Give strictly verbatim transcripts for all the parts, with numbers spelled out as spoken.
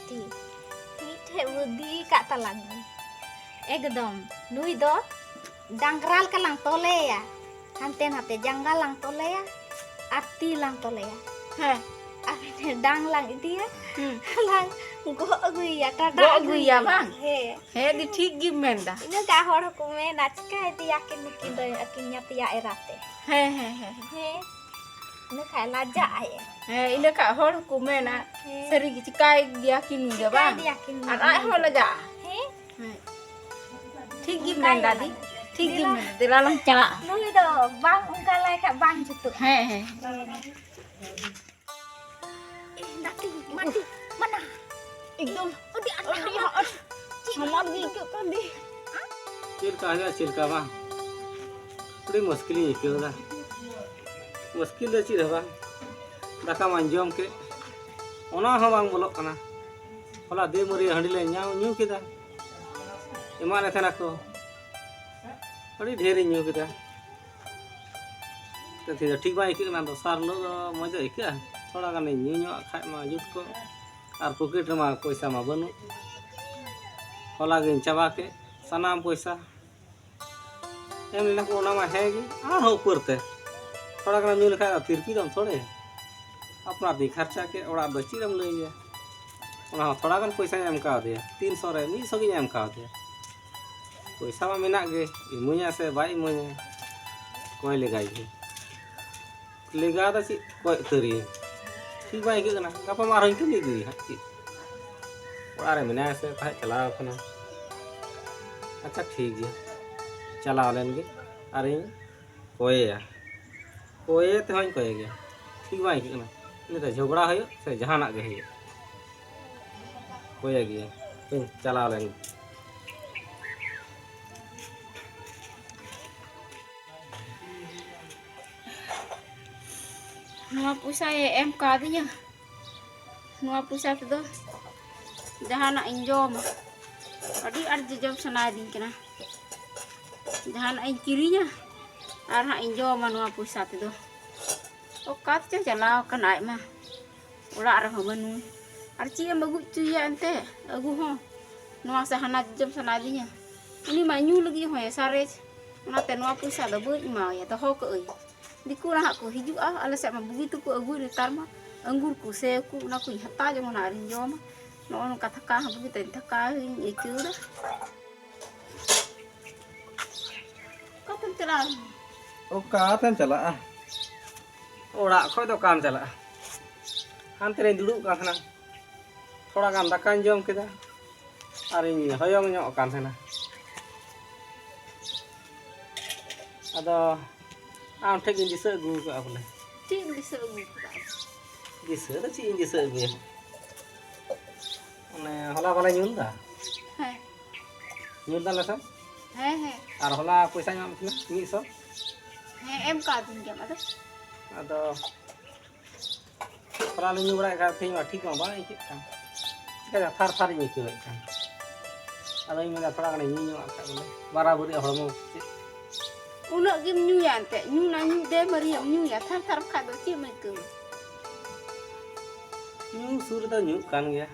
ᱢᱤᱫᱴᱷᱮᱡ ᱵᱩᱫᱽᱫᱷᱤ ᱠᱟᱜ ᱛᱟᱞᱟᱝ ᱢᱮ᱾ ᱮᱠᱫᱚᱢ, ᱱᱩᱭ ᱫᱚ ᱰᱟᱝᱨᱟ ᱞᱮᱠᱟ ᱞᱟᱝ ᱛᱚᱞᱮᱭᱟ, ᱦᱟᱱᱛᱮ ᱱᱟᱛᱮ ᱡᱟᱸᱜᱟ ᱞᱟᱝ ᱛᱚᱞᱮᱭᱟ ᱟᱨ ᱛᱤ ᱞᱟᱝ ᱛᱚᱞᱮᱭᱟ᱾ ᱦᱮᱸ᱾ ᱟᱨ ᱢᱤᱫᱴᱷᱮᱡ ᱰᱟᱝ ᱞᱟᱝ ᱤᱫᱤᱭᱟ, ᱦᱩᱸ᱾ ᱞᱟᱝ ᱜᱚᱜ ᱟᱹᱜᱩᱭᱮᱭᱟ, ᱴᱟᱰᱟ ᱜᱚᱜ ᱟᱹᱜᱩᱭᱮᱭᱟ, ᱟᱹᱜᱩᱭᱮᱭᱟ᱾ ᱵᱟᱝ? ᱦᱮᱸ᱾ ᱦᱮᱸ ᱫᱤ, ᱴᱷᱤᱠ ᱜᱮᱢ ᱢᱮᱱᱫᱟ᱾ ᱤᱱᱟᱹ ᱠᱷᱟᱡ ᱦᱚᱲ ᱦᱚᱸᱠᱚ ᱢᱮᱱᱟ, "ᱪᱤᱠᱟᱹᱭᱮᱫᱮᱭᱟ ᱠᱤᱱ ᱱᱩᱠᱤᱱ ᱫᱚ, ᱟᱹᱠᱤᱱ ᱧᱟᱛᱭᱟ ᱮᱨᱟ ᱛᱮ?" ᱦᱮᱸ, ᱦᱮᱸ, ᱦᱮᱸ᱾ ᱦᱮᱸ᱾ ᱤᱱᱟᱹ ᱠᱷᱟᱡ ᱞᱟᱡᱟᱜ ᱟᱭ᱾ ᱦᱮᱸ, ᱤᱱᱟᱹ ᱠᱷᱟᱡ ᱦᱚᱲ ᱦᱚᱸᱠᱚ ᱢᱮᱱᱟ, ᱦᱮᱸ᱾ ᱥᱟᱹᱨᱤ ᱜᱮ ᱪᱤᱠᱟᱹᱭ ᱜᱮᱭᱟ ᱠᱤᱱ ᱜᱮ ᱪᱤᱠᱟᱹᱭ ᱵᱟᱝ? ᱜᱮᱭᱟ ᱠᱤᱱ ᱟᱨ ᱟᱡ ᱦᱚᱸ ᱞᱟᱡᱟᱜᱼᱟ᱾ ᱦᱮᱸ? ᱦᱮᱸ᱾ ᱴᱷᱤᱠ ᱜᱮᱢ ᱚᱱᱠᱟ ᱢᱮᱱᱫᱟ ᱜᱮ ᱫᱤ᱾ ᱞᱟᱡᱟᱜᱼᱟ᱾ ᱴᱷᱤᱠ ᱜᱮᱢ ᱫᱮᱞᱟ᱾ ᱢᱮᱱᱫᱟ᱾ ᱫᱮᱞᱟ ᱞᱟᱝ ᱪᱟᱞᱟᱜᱼᱟ᱾ ᱱᱩᱭ ᱫᱚ ᱵᱟᱝ ᱚᱱᱠᱟ ᱞᱟᱭ ᱠᱷᱟᱡ ᱵᱟᱝ ᱡᱩᱛᱩᱜᱼᱟ᱾ ᱦᱮᱸ, ᱦᱮᱸ᱾ ᱦᱮᱸ᱾ ᱮ, ᱫᱟᱹᱛᱤ, ᱢᱟᱹᱴᱤ, ᱢᱟᱱᱟ᱾ ᱮᱠᱫᱚᱢ ᱟᱹᱰᱤ ᱟᱸᱴ ᱟᱹᱰᱤ ᱦᱟᱢᱟᱞ᱾ ᱦᱟᱢᱟᱞ ᱜᱮ ᱟᱹᱭᱠᱟᱹᱜ ᱠᱟᱱ ᱫᱤ᱾ ᱪᱮᱫ ᱞᱮᱠᱟ ᱦᱩᱭᱩᱜᱼᱟ, ᱪᱮᱫ ᱞᱮᱠᱟ ᱵᱟᱝ? ᱟᱹᱰᱤ ᱢᱩᱥᱠᱤᱞᱤᱧ ᱟᱹᱭᱠᱟᱹᱣ ᱮᱫᱟ᱾ ᱢᱩᱥᱠᱤᱞ ᱫᱚ ᱪᱮᱫ ᱦᱚᱸ ᱵᱟᱝ, ᱫᱟᱠᱟ ᱢᱟᱧ ᱡᱚᱢ ᱠᱮᱫ, ᱚᱱᱟ ᱦᱚᱸ ᱵᱟᱝ ᱵᱚᱞᱚᱜ ᱠᱟᱱᱟ᱾ ᱦᱚᱞᱟ ᱫᱮᱣ ᱢᱟᱹᱨᱤᱭᱟᱹ ᱦᱟᱺᱰᱤ ᱞᱮ ᱧᱟᱢ, ᱧᱩ ᱠᱮᱫᱟ, ᱮᱢᱟᱫ ᱞᱮ ᱛᱟᱦᱮᱱᱟ ᱠᱚ, ᱟᱹᱰᱤ ᱰᱷᱮᱨᱤᱧ ᱧᱩ ᱠᱮᱫᱟ᱾ ᱛᱮᱦᱮᱧ ᱫᱚ ᱴᱷᱤᱠ ᱵᱟᱝ ᱟᱹᱭᱠᱟᱹᱜ ᱠᱟᱱᱟ, ᱫᱚᱥᱟᱨ ᱦᱤᱞᱳᱜ ᱫᱚ ᱢᱚᱡᱽ ᱫᱚ ᱟᱹᱭᱠᱟᱹᱜᱼᱟ᱾ ᱛᱷᱚᱲᱟ ᱜᱟᱱᱤᱧ ᱧᱩ ᱧᱚᱜ ᱟᱜ ᱠᱷᱟᱡ ᱢᱟ ᱡᱩᱛ ᱠᱚᱜ, ᱟᱨ ᱯᱚᱠᱮᱴ ᱨᱮᱢᱟ ᱯᱚᱭᱥᱟ ᱢᱟ ᱵᱟᱹᱱᱩᱜ᱾ ᱦᱚᱞᱟ ᱜᱤᱧ ᱪᱟᱵᱟ ᱠᱮᱫ ᱥᱟᱱᱟᱢ ᱯᱚᱭᱥᱟ᱾ ᱮᱢ ᱞᱮᱱᱟ ᱠᱚ, ᱚᱱᱟ ᱢᱟ ᱦᱮᱸ ᱜᱮ, ᱟᱨᱦᱚᱸ ᱩᱯᱟᱹᱨ ᱛᱮ ᱛᱷᱚᱲᱟ ᱜᱟᱱ ᱧᱩ ᱞᱮᱠᱷᱟᱡ ᱫᱚ ᱛᱤᱨᱯᱤᱫ ᱟᱢ ᱛᱷᱚᱲᱮ᱾ ᱟᱯᱱᱟᱨ ᱛᱮᱧ ᱠᱷᱟᱨᱪᱟ ᱠᱮᱫ, ᱚᱲᱟᱜ ᱨᱮᱫᱚ ᱪᱮᱫ ᱮᱢ ᱞᱟᱹᱭ ᱟᱭᱟ? ᱚᱱᱟ ᱦᱚᱸ ᱛᱷᱚᱲᱟ ᱜᱟᱱ ᱯᱚᱭᱥᱟᱧ ᱮᱢ ᱠᱟᱣᱫᱮᱭᱟ, ᱛᱤᱱᱥᱚ ᱨᱮ ᱢᱤᱫ ᱥᱚ ᱜᱤᱧ ᱮᱢ ᱠᱟᱣᱫᱮᱭᱟ᱾ ᱯᱚᱭᱥᱟ ᱢᱟ ᱢᱮᱱᱟᱜ ᱜᱮ, ᱤᱢᱟᱹᱧᱟ ᱥᱮ ᱵᱟᱭ ᱤᱢᱟᱹᱧᱟ, ᱠᱚᱭ ᱞᱮᱜᱟᱭ ᱜᱮ᱾ ᱞᱮᱜᱟ ᱫᱚ ᱪᱮᱫ ᱠᱚᱭ ᱩᱛᱟᱹᱨᱤᱭᱟᱹᱧ, ᱴᱷᱤᱠ ᱵᱟᱝ ᱟᱹᱭᱠᱟᱹᱜ ᱠᱟᱱᱟ᱾ ᱜᱟᱯᱟ ᱢᱟ ᱟᱨᱦᱚᱸᱧ ᱠᱟᱹᱢᱤ ᱟᱹᱜᱩᱭᱟ ᱦᱟᱸᱜ, ᱪᱮᱫ ᱚᱲᱟᱜ ᱨᱮ ᱢᱮᱱᱟᱭᱟ ᱥᱮ ᱯᱟᱞᱮᱫ ᱪᱟᱞᱟᱣ ᱠᱟᱱᱟ᱾ ᱟᱪᱪᱷᱟ ᱴᱷᱤᱠ ᱜᱮᱭᱟ, ᱪᱟᱞᱟᱣ ᱞᱮᱱ ᱜᱮ ᱟᱨᱤᱧ ᱠᱚᱭᱮᱭᱟ᱾ ᱠᱚᱭᱮ ᱛᱮᱦᱚᱸᱧ ᱠᱚᱭᱮ ᱜᱮᱭᱟ, ᱴᱷᱤᱠ ᱵᱟᱝ ᱟᱹᱭᱠᱟᱹᱜ ᱠᱟᱱᱟ᱾ ᱤᱱᱟᱹᱛᱮ ᱡᱷᱚᱜᱽᱲᱟ ᱦᱩᱭᱩᱜ ᱥᱮ ᱡᱟᱦᱟᱱᱟᱜ ᱜᱮ ᱦᱩᱭᱩᱜ, ᱠᱚᱭᱮ ᱜᱮᱭᱟ᱾ ᱛᱚᱧ ᱪᱟᱞᱟᱣ ᱞᱮᱱ ᱜᱮ᱾ ᱱᱚᱣᱟ ᱯᱚᱭᱥᱟᱭ ᱮᱢ ᱠᱟᱣᱫᱤᱧᱟ, ᱱᱚᱣᱟ ᱯᱚᱭᱥᱟ ᱛᱮᱫᱚ ᱡᱟᱦᱟᱱᱟᱜ ᱤᱧ ᱡᱚᱢᱟ᱾ ᱟᱹᱰᱤ ᱟᱸᱴ ᱡᱚᱡᱚᱢ ᱥᱟᱱᱟᱭᱮᱫᱤᱧ ᱠᱟᱱᱟ, ᱡᱟᱦᱟᱱᱟᱜ ᱤᱧ ᱠᱤᱨᱤᱧᱟ ᱟᱨ ᱦᱟᱸᱜ ᱤᱧ ᱡᱚᱢᱟ ᱱᱚᱣᱟ ᱯᱚᱭᱥᱟ ᱛᱮᱫᱚ᱾ ᱚᱠᱟ ᱛᱮᱪᱚ ᱪᱟᱞᱟᱣ ᱟᱠᱟᱱ ᱟᱡ ᱢᱟ, ᱚᱲᱟᱜ ᱨᱮᱦᱚᱸ ᱵᱟᱹᱱᱩᱭ᱾ ᱟᱨ ᱪᱮᱫ ᱮᱢ ᱟᱹᱜᱩ ᱦᱚᱪᱚᱭᱮᱭᱟ ᱮᱱᱛᱮ? ᱟᱹᱜᱩ ᱦᱚᱸ ᱱᱚᱣᱟ ᱥᱮ ᱦᱟᱱᱟ ᱡᱚᱡᱚᱢ ᱥᱟᱱᱟᱭᱮᱫᱤᱧᱟ᱾ ᱩᱱᱤ ᱢᱟ ᱧᱩ ᱞᱟᱹᱜᱤᱫ ᱦᱚᱸᱭ ᱥᱟᱨᱮᱡ, ᱚᱱᱟᱛᱮ ᱱᱚᱣᱟ ᱯᱚᱭᱥᱟ ᱫᱚ ᱵᱟᱹᱧ ᱮᱢᱟᱣᱟᱭᱟ, ᱫᱚᱦᱚ ᱠᱟᱜ ᱟᱹᱧ᱾ ᱫᱤᱠᱩ ᱱᱟᱦᱟᱜ ᱠᱚ ᱦᱤᱡᱩᱜᱼᱟ, ᱟᱞᱮ ᱥᱮᱫ ᱢᱟ ᱵᱩᱜᱤ ᱛᱮᱠᱚ ᱟᱹᱜᱩᱭ ᱱᱮᱛᱟᱨ ᱢᱟ᱾ ᱟᱹᱜᱩᱨ ᱠᱚ, ᱥᱮᱣ ᱠᱚ, ᱚᱱᱟ ᱠᱚᱧ ᱦᱟᱛᱟᱣ ᱡᱚᱝᱟ ᱱᱟᱦᱟᱜ ᱟᱨᱤᱧ ᱡᱚᱢᱟ᱾ ᱱᱚᱜᱼᱚ ᱱᱚᱝᱠᱟ ᱛᱷᱟᱠᱟ ᱦᱚᱸ ᱵᱩᱜᱤ ᱛᱮᱧ ᱛᱷᱟᱠᱟᱣ ᱤᱧ ᱟᱹᱭᱠᱟᱹᱣ ᱮᱫᱟ᱾ ᱚᱠᱟᱛᱮᱢ ᱪᱟᱞᱟᱜᱼᱟ? ᱚᱠᱟᱛᱮᱢ ᱪᱟᱞᱟᱜᱼᱟ? ᱚᱲᱟᱜ ᱠᱷᱚᱡ ᱫᱚ ᱚᱠᱟᱢ ᱪᱟᱞᱟᱜᱼᱟ? ᱦᱟᱱᱛᱮ ᱨᱮᱧ ᱫᱩᱲᱩᱵ ᱠᱟᱱ ᱛᱟᱦᱮᱱᱟ, ᱛᱷᱚᱲᱟ ᱜᱟᱱ ᱫᱟᱠᱟᱧ ᱡᱚᱢ ᱠᱮᱫᱟ, ᱟᱨᱤᱧ ᱦᱚᱭᱚᱝ ᱧᱚᱜ ᱠᱟᱱ ᱛᱟᱦᱮᱱᱟ᱾ ᱟᱫᱚ ᱟᱢ ᱴᱷᱮᱱ ᱜᱤᱧ ᱫᱤᱥᱟᱹ ᱟᱹᱜᱩ ᱠᱟᱜᱼᱟ ᱵᱚᱞᱮ᱾ ᱪᱮᱫ ᱮᱢ ᱫᱤᱥᱟᱹ ᱟᱹᱜᱩ ᱠᱟᱫᱟ? ᱫᱤᱥᱟᱹ ᱫᱚ ᱪᱮᱫ ᱤᱧ ᱫᱤᱥᱟᱹ ᱟᱹᱜᱩᱭᱟ? ᱚᱱᱮ ᱦᱚᱞᱟ ᱵᱟᱞᱮ ᱧᱩ ᱞᱮᱫᱟ? ᱦᱮᱸ᱾ ᱧᱩ ᱞᱮᱫᱟ ᱞᱮ ᱥᱮ? ᱦᱮᱸ, ᱦᱮᱸ᱾ ᱟᱨ ᱦᱚᱞᱟ ᱯᱚᱭᱥᱟᱧ ᱮᱢᱟᱢ ᱠᱟᱱᱟ ᱢᱤᱫ ᱥᱚ? ᱦᱮᱸ, ᱮᱢ ᱠᱟᱣᱫᱤᱧ ᱜᱮᱭᱟᱢ ᱟᱫᱚ᱾ ᱟᱫᱚ ᱦᱚᱞᱟ ᱞᱮ ᱧᱩ ᱵᱟᱲᱟᱭᱮᱫ ᱠᱷᱟᱱ ᱛᱮᱦᱮᱧ ᱢᱟ ᱴᱷᱤᱠ ᱢᱟ ᱵᱟᱝ ᱟᱹᱭᱠᱟᱹᱜ ᱠᱟᱱ᱾ ᱪᱤᱠᱟᱹᱭᱟ, ᱛᱷᱟᱨ ᱛᱷᱟᱨᱤᱧ ᱟᱹᱭᱠᱟᱹᱣᱮᱫ ᱠᱟᱱ᱾ ᱟᱫᱚᱧ ᱢᱮᱱᱫᱟ ᱛᱷᱚᱲᱟ ᱜᱟᱱᱤᱧ ᱧᱩ ᱧᱚᱜ ᱟᱜ ᱠᱷᱟᱡ ᱵᱚᱞᱮ ᱵᱟᱨᱟᱵᱟᱹᱨᱤ ᱦᱚᱲᱢᱚ ᱪᱮᱫ᱾ ᱩᱱᱟᱹᱜ ᱜᱮᱢ ᱧᱩᱭᱟ ᱮᱱᱛᱮᱫ? ᱧᱩ ᱱᱟ ᱧᱩ ᱫᱮ ᱢᱟᱹᱨᱤᱭᱟᱹᱢ ᱧᱩᱭᱟ, ᱛᱷᱟᱨ ᱛᱷᱟᱨ ᱵᱟᱠᱷᱟᱡ ᱫᱚ ᱪᱮᱫ ᱮᱢ ᱟᱹᱭᱠᱟᱹᱣᱟ? ᱧᱩ ᱥᱩᱨ ᱨᱮᱫᱚ ᱧᱩᱜ ᱠᱟᱱ ᱜᱮᱭᱟ᱾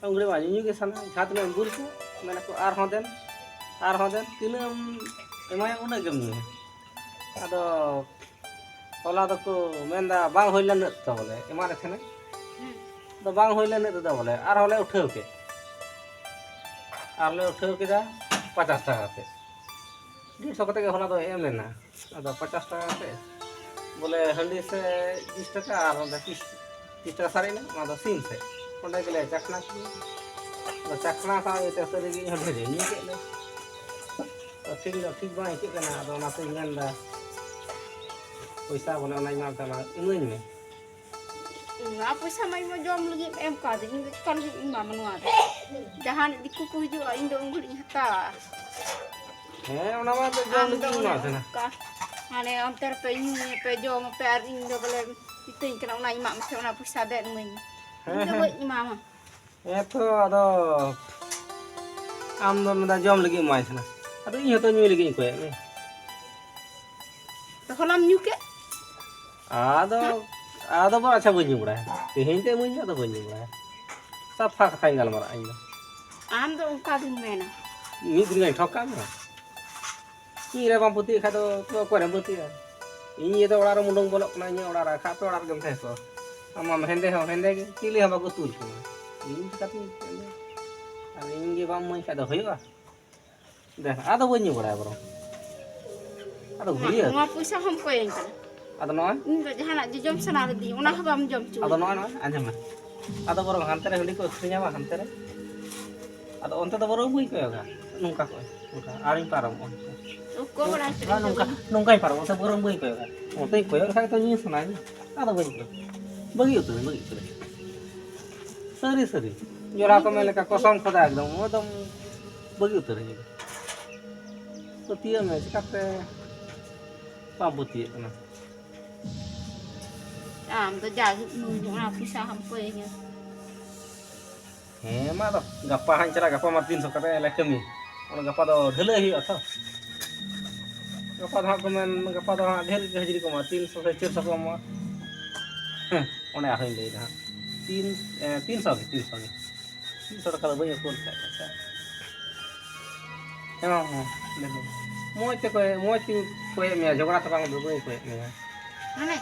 ᱩᱱ ᱜᱷᱟᱹᱲᱤᱡ ᱢᱟ ᱧᱩ ᱜᱮ ᱥᱟᱱᱟ᱾ ᱡᱟᱦᱟᱸ ᱛᱤᱱᱟᱹᱜ ᱮᱢ ᱵᱩᱞ ᱠᱚ, ᱢᱮᱱᱟᱠᱚ, "ᱟᱨᱦᱚᱸ ᱫᱮᱱ, ᱟᱨᱦᱚᱸ ᱫᱮᱱ", ᱛᱤᱱᱟᱹᱜ ᱮᱢ ᱮᱢᱟᱭᱟ, ᱩᱱᱟᱹᱜ ᱜᱮᱢ ᱧᱩᱭᱟ᱾ ᱟᱫᱚ ᱦᱚᱞᱟ ᱫᱚᱠᱚ ᱢᱮᱱᱫᱟ, "ᱵᱟᱝ ᱦᱩᱭ ᱞᱮᱱ ᱛᱟᱵᱚᱞᱮ", ᱮᱢᱟᱱ ᱮ ᱛᱟᱦᱮᱱᱟ᱾ ᱦᱩᱸ᱾ ᱟᱫᱚ ᱵᱟᱝ ᱦᱩᱭ ᱞᱮᱱ ᱛᱮᱫᱚ ᱵᱚᱞᱮ, ᱟᱨᱦᱚᱸ ᱞᱮ ᱩᱴᱷᱟᱹᱣ ᱠᱮᱫ, ᱟᱨ ᱞᱮ ᱩᱴᱷᱟᱹᱣ ᱠᱮᱫᱟ ᱯᱚᱪᱟᱥ ᱴᱟᱠᱟ ᱠᱟᱛᱮ᱾ ᱰᱮᱲᱥᱚ ᱠᱟᱛᱮ ᱜᱮ ᱦᱚᱞᱟ ᱫᱚ ᱮᱢ ᱞᱮᱱᱟ᱾ ᱟᱫᱚ ᱯᱚᱪᱟᱥ ᱴᱟᱠᱟ ᱠᱟᱛᱮ ᱵᱚᱞᱮ ᱦᱟᱺᱰᱤ ᱥᱮ ᱵᱤᱥ ᱴᱟᱠᱟ ᱟᱨ ᱚᱸᱰᱮ ᱛᱤᱥ, ᱛᱤᱥ ᱴᱟᱠᱟ ᱥᱟᱨᱮᱡ ᱮᱱᱟ, ᱚᱱᱟ ᱫᱚ ᱥᱤᱢ ᱥᱮᱫ᱾ ᱚᱸᱰᱮ ᱜᱮᱞᱮ ᱪᱟᱠᱷᱱᱟ ᱠᱮᱫᱟ᱾ ᱟᱫᱚ ᱪᱟᱠᱷᱱᱟ ᱥᱟᱶ ᱤᱭᱟᱹᱛᱮ ᱥᱟᱹᱨᱤ ᱜᱮ ᱤᱧ ᱦᱚᱸ ᱰᱷᱮᱨ ᱧᱩ ᱠᱮᱫ ᱞᱮ᱾ ᱟᱫᱚ ᱴᱷᱤᱠ ᱫᱚ ᱴᱷᱤᱠ ᱵᱟᱝ ᱟᱹᱭᱠᱟᱹᱜ ᱠᱟᱱᱟ᱾ ᱟᱫᱚ ᱚᱱᱟᱛᱮᱧ ᱢᱮᱱᱫᱟ, ᱯᱚᱭᱥᱟ ᱵᱚᱞᱮ ᱚᱱᱟᱧ ᱮᱢᱟᱢ ᱠᱟᱱᱟ, ᱤᱢᱟᱹᱧ ᱢᱮ᱾ ᱱᱚᱣᱟ ᱯᱚᱭᱥᱟ ᱢᱟ ᱤᱧ ᱢᱟ ᱡᱚᱢ ᱞᱟᱹᱜᱤᱫ ᱮᱢ ᱠᱟᱣᱫᱤᱧ, ᱤᱧ ᱫᱚ ᱪᱤᱠᱟ ᱞᱟᱹᱜᱤᱫ ᱤᱧ ᱮᱢᱟᱢᱟ ᱱᱚᱣᱟ ᱫᱚ? ᱡᱟᱦᱟᱱ ᱫᱤᱠᱩ ᱠᱚ ᱦᱤᱡᱩᱜᱼᱟ, ᱤᱧ ᱫᱚ ᱩᱱ ᱜᱷᱟᱹᱲᱤᱡ ᱤᱧ ᱦᱟᱛᱟᱣᱟ᱾ ᱦᱮᱸ, ᱚᱱᱟ ᱢᱟ ᱮᱱᱛᱮᱫ ᱡᱚᱢ ᱟᱢ ᱫᱚ ᱞᱟᱹᱜᱤᱫ ᱤᱧ ᱚᱱᱮ ᱮᱢᱟᱢ ᱛᱟᱦᱮᱱᱟ᱾ ᱚᱱᱠᱟ, ᱦᱟᱱᱮ ᱚᱱᱛᱮ ᱨᱮᱯᱮ ᱧᱩᱭᱟᱯᱮ, ᱡᱚᱢᱟᱯᱮ, ᱟᱨ ᱤᱧ ᱫᱚ ᱵᱚᱞᱮ ᱢᱤᱛᱟᱹᱧ ᱠᱟᱱᱟ, "ᱚᱱᱟ ᱮᱢᱟᱜ ᱢᱮᱥᱮ, ᱚᱱᱟ ᱯᱚᱭᱥᱟ ᱫᱮᱱ ᱤᱢᱟᱹᱧ ᱢᱮ᱾" ᱤᱧ ᱦᱮᱸ, ᱫᱚ ᱦᱮᱸ᱾ ᱵᱟᱹᱧ ᱮᱢᱟᱢᱟ᱾ ᱦᱮᱸ ᱛᱚ, ᱟᱫᱚ ᱟᱢ ᱫᱚ ᱢᱮᱱᱫᱟ ᱡᱚᱢ ᱞᱟᱹᱜᱤᱫ ᱮᱢᱟᱭ ᱛᱟᱦᱮᱱᱟ, ᱟᱫᱚ ᱤᱧ ᱦᱚᱸᱛᱚ ᱧᱩᱭ ᱞᱟᱹᱜᱤᱫ ᱤᱧ ᱠᱚᱭᱮᱫ ᱢᱮ᱾ ᱛᱚ ᱦᱚᱞᱟᱢ ᱧᱩ ᱠᱮᱫ? ᱟᱫᱚ ᱦᱮᱸ? ᱟᱫᱚ ᱵᱚ ᱟᱪᱪᱷᱟ, ᱵᱟᱹᱧ ᱧᱩ ᱵᱟᱲᱟᱭᱟ᱾ ᱛᱮᱦᱮᱧ ᱛᱮ ᱤᱢᱟᱹᱧ ᱢᱮ, ᱟᱫᱚ ᱵᱟᱹᱧ ᱧᱩ ᱵᱟᱲᱟᱭᱟ᱾ ᱥᱟᱯᱷᱟ ᱠᱟᱛᱷᱟᱧ ᱜᱟᱞᱢᱟᱨᱟᱜᱼᱟ ᱤᱧ ᱫᱚ᱾ ᱟᱢ ᱫᱚ ᱚᱱᱠᱟ ᱜᱮᱢ ᱢᱮᱱᱟ᱾ ᱢᱤᱫ ᱫᱤᱱ ᱜᱟᱱ ᱴᱷᱚᱠ ᱠᱟᱜ ᱢᱮ᱾ ᱤᱧ ᱨᱮ ᱵᱟᱢ ᱯᱟᱹᱛᱭᱟᱹᱜ ᱠᱷᱟᱡ ᱫᱚ ᱚᱠᱚᱭ ᱨᱮᱢ ᱯᱟᱹᱛᱭᱟᱹᱜᱼᱟ? ᱤᱧ ᱤᱭᱟᱹ ᱫᱚ ᱚᱲᱟᱜ ᱨᱮᱢ ᱩᱰᱩᱝ ᱵᱚᱞᱚᱜ ᱠᱟᱱᱟ, ᱤᱧᱟᱹᱜ ᱚᱲᱟᱜ ᱨᱮ ᱠᱷᱟᱡ ᱟᱯᱮ ᱚᱲᱟᱜ ᱨᱮᱜᱮᱢ ᱛᱟᱦᱮᱸ ᱠᱚᱜᱼᱟ᱾ ᱟᱢ ᱢᱟᱢ ᱦᱮᱸᱫᱮ ᱦᱚᱸ ᱦᱮᱸᱫᱮ ᱜᱮ, ᱪᱤᱞᱤ ᱦᱚᱸ ᱵᱟᱠᱚ ᱛᱩᱞ ᱠᱚᱣᱟ᱾ ᱤᱧ ᱪᱤᱠᱟᱹᱛᱤᱧ ᱯᱟᱹᱛᱭᱟᱹᱜᱼᱟ? ᱟᱨ ᱤᱧ ᱜᱮ ᱵᱟᱢ ᱤᱢᱟᱹᱧ ᱠᱷᱟᱡ ᱫᱚ ᱦᱩᱭᱩᱜᱼᱟ? ᱫᱮ, ᱟᱫᱚ ᱵᱟᱹᱧ ᱧᱩ ᱵᱟᱲᱟᱭᱟ ᱵᱚᱨᱚᱝ᱾ ᱟᱫᱚ ᱱᱚᱣᱟ, ᱜᱷᱩᱲᱤᱭᱟᱹ᱾ ᱱᱚᱣᱟ ᱯᱚᱭᱥᱟ ᱦᱚᱸᱢ ᱠᱚᱭᱟᱹᱧ ᱠᱟᱱᱟ᱾ ᱟᱫᱚ ᱱᱚᱜᱼᱚᱭ᱾ ᱤᱧ ᱫᱚ ᱡᱟᱦᱟᱱᱟᱜ ᱡᱚᱡᱚᱢ ᱥᱟᱱᱟ ᱞᱤᱫᱤᱧ, ᱚᱱᱟ ᱦᱚᱸ ᱵᱟᱢ ᱡᱚᱢ ᱦᱚᱪᱚ ᱟᱫᱚ ᱱᱚᱜᱼᱚᱭ, ᱱᱚᱜᱼᱚᱭ, ᱟᱸᱡᱚᱢ ᱢᱮ᱾ ᱟᱫᱚ ᱵᱚᱨᱚᱝ ᱦᱟᱱᱛᱮ ᱨᱮ ᱦᱟᱺᱰᱤ ᱠᱚ ᱟᱹᱠᱷᱨᱤᱧᱟ ᱵᱟᱝ ᱦᱟᱱᱛᱮ ᱨᱮ? ᱟᱫᱚ ᱚᱱᱛᱮ ᱫᱚ ᱵᱚᱨᱚᱝ ᱵᱟᱹᱧ ᱠᱚᱭᱚᱜᱟ᱾ ᱱᱚᱝᱠᱟ ᱠᱚᱭᱚᱜ, ᱱᱚᱝᱠᱟ᱾ ᱟᱨᱤᱧ ᱯᱟᱨᱚᱢᱚᱜᱼᱟ᱾ ᱚᱠᱚᱭ ᱵᱟᱲᱟᱭ ᱦᱚᱪᱚ ᱦᱳᱭ, ᱱᱚᱝᱠᱟ, ᱤᱧ ᱫᱚ᱾ ᱱᱚᱝᱠᱟᱧ ᱯᱟᱨᱚᱢᱚᱜᱼᱟ᱾ ᱚᱱᱛᱮ ᱵᱚᱨᱚᱝ ᱵᱟᱹᱧ ᱠᱚᱭᱚᱜᱟ᱾ ᱚᱱᱛᱮᱧ ᱠᱚᱭᱚᱜ ᱞᱮᱠᱷᱟᱡ ᱛᱚ ᱧᱩ ᱥᱟᱱᱟᱧᱟ᱾ ᱟᱫᱚ ᱵᱟᱹᱧ ᱠᱚᱭᱚᱜᱟ᱾ ᱵᱟᱹᱜᱤ ᱩᱛᱟᱹᱨᱟᱹᱧ, ᱵᱟᱹᱜᱤ ᱩᱛᱟᱹᱨᱟᱹᱧ᱾ ᱥᱟᱹᱨᱤ, ᱥᱟᱹᱨᱤ᱾ ᱡᱚᱲᱟ ᱠᱚ ᱢᱮᱱ ᱞᱮᱠᱟ, ᱠᱚᱥᱚᱢ ᱠᱷᱚᱫᱟ ᱮᱠᱫᱚᱢ, ᱮᱠᱫᱚᱢ ᱵᱟᱹᱜᱤ ᱩᱛᱟᱹᱨᱟᱹᱧ᱾ ᱯᱟᱹᱛᱭᱟᱹᱜ ᱢᱮ, ᱪᱤᱠᱟᱛᱮ ᱵᱟᱢ ᱯᱟᱹᱛᱭᱟᱹᱜ ᱠᱟᱱᱟ? ᱟᱢ ᱫᱚ ᱡᱟᱜᱮ ᱤᱢᱟᱹᱧ ᱢᱮ, ᱚᱱᱟ ᱯᱚᱭᱥᱟ ᱦᱚᱸᱢ ᱠᱚᱭᱟᱹᱧᱟ᱾ ᱦᱮᱸ, ᱢᱟ ᱟᱫᱚ ᱜᱟᱯᱟ ᱦᱟᱸᱜ ᱤᱧ ᱪᱟᱞᱟᱜᱼᱟ, ᱜᱟᱯᱟ ᱢᱟ ᱛᱤᱱ ᱥᱚ ᱠᱟᱛᱮ ᱞᱮ ᱠᱟᱹᱢᱤ, ᱚᱱᱟ ᱜᱟᱯᱟ ᱫᱚ ᱰᱷᱟᱹᱞᱟᱹᱭ ᱦᱩᱭᱩᱜᱼᱟ ᱛᱚ᱾ ᱜᱟᱯᱟ ᱫᱚ ᱦᱟᱸᱜ ᱠᱚ ᱢᱮᱱ, ᱜᱟᱯᱟ ᱫᱚ ᱦᱟᱸᱜ ᱰᱷᱮᱨ ᱜᱮ ᱦᱟᱹᱡᱨᱤ ᱠᱚ ᱮᱢᱚᱜᱼᱟ, ᱛᱤᱱ ᱥᱚ ᱥᱮ ᱪᱟᱨ ᱥᱚ ᱠᱚ ᱮᱢᱚᱜᱼᱟ᱾ ᱦᱮᱸ, ᱚᱱᱮ ᱟᱨᱦᱚᱸᱧ ᱞᱟᱹᱭᱫᱟ ᱦᱟᱸᱜ, ᱛᱤᱱ, ᱮ, ᱛᱤᱱ ᱥᱚ ᱜᱮ, ᱛᱤᱱ ᱥᱚ ᱜᱮ᱾ ᱢᱤᱫ ᱥᱚ ᱴᱟᱠᱟ ᱫᱚ ᱵᱟᱹᱧ ᱮᱯᱷᱳᱨᱰ ᱫᱟᱲᱮᱭᱟᱜᱼᱟ, ᱟᱪᱪᱷᱟ᱾ ᱦᱮᱸ, ᱦᱮᱸ, ᱞᱟᱹᱭ ᱢᱮ᱾ ᱢᱚᱡᱽ ᱛᱮ ᱠᱚᱭ-, ᱢᱚᱡᱽ ᱛᱮᱧ ᱠᱚᱭᱮᱫ ᱢᱮᱭᱟ, ᱡᱷᱚᱜᱽᱲᱟ ᱫᱚ ᱵᱟᱝ, ᱵᱟᱹᱧ ᱠᱚᱭᱮᱫ ᱢᱮᱭᱟ᱾ ᱢᱟᱱᱮ?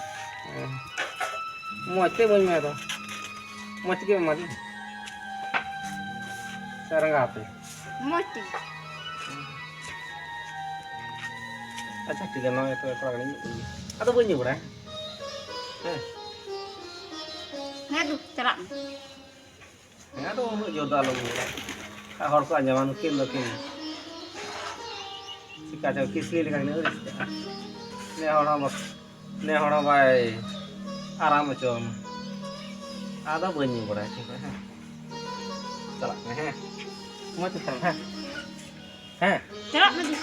ᱦᱮᱸ᱾ ᱢᱚᱡᱽ ᱛᱮ ᱤᱢᱟᱹᱧ ᱢᱮ ᱟᱫᱚ᱾ ᱢᱚᱡᱽ ᱛᱮᱜᱮ ᱮᱢᱟ ᱫᱤᱧ᱾ ᱥᱮ ᱨᱟᱸᱜᱟᱣ ᱟᱯᱮ? ᱢᱚᱡᱽ ᱛᱮ᱾ ᱟᱪᱪᱷᱟ, ᱴᱷᱤᱠ ᱜᱮᱭᱟ, ᱱᱚᱜᱼᱚᱭ ᱛᱚ ᱛᱷᱚᱲᱟ ᱜᱟᱱᱤᱧ ᱧᱩ ᱞᱮᱜᱮ᱾ ᱟᱫᱚ ᱵᱟᱹᱧ ᱧᱩ ᱵᱟᱲᱟᱭᱟ᱾ ᱦᱮᱸ᱾ ᱦᱮᱸ ᱫᱩ, ᱪᱟᱞᱟᱜ ᱢᱮ᱾ ᱦᱮᱸ, ᱟᱫᱚ ᱩᱱᱟᱹᱜ ᱡᱳᱨ ᱫᱚ ᱟᱞᱚᱢ ᱨᱚᱲᱟ᱾ ᱟᱨ ᱦᱚᱲ ᱠᱚ ᱟᱸᱡᱚᱢᱟ, ᱱᱩᱠᱤᱱ ᱫᱚᱠᱤᱱ ᱪᱤᱠᱟ ᱪᱚ ᱠᱤᱥᱱᱤ ᱞᱮᱠᱟ ᱠᱤᱱ ᱟᱹᱲᱤᱥ ᱠᱟᱜᱼᱟ᱾ ᱱᱮ ᱦᱚᱲ ᱦᱚᱸ ᱵᱟᱠ-, ᱱᱮ ᱦᱚᱲ ᱦᱚᱸ ᱵᱟᱭ ᱟᱨᱟᱢ ᱦᱚᱪᱚᱣᱟᱢᱟ᱾ ᱟᱫᱚ ᱵᱟᱹᱧ ᱧᱩ ᱵᱟᱲᱟᱭᱟ, ᱴᱷᱤᱠ ᱜᱮᱭᱟ, ᱦᱮᱸ᱾ ᱪᱟᱞᱟᱜ ᱠᱟᱱᱟ, ᱦᱮᱸ᱾ ᱢᱚᱡᱽ ᱛᱮ ᱛᱟᱦᱮᱱ, ᱦᱮᱸ᱾ ᱦᱮᱸ᱾ ᱪᱟᱞᱟᱜ ᱢᱮ ᱫᱩ᱾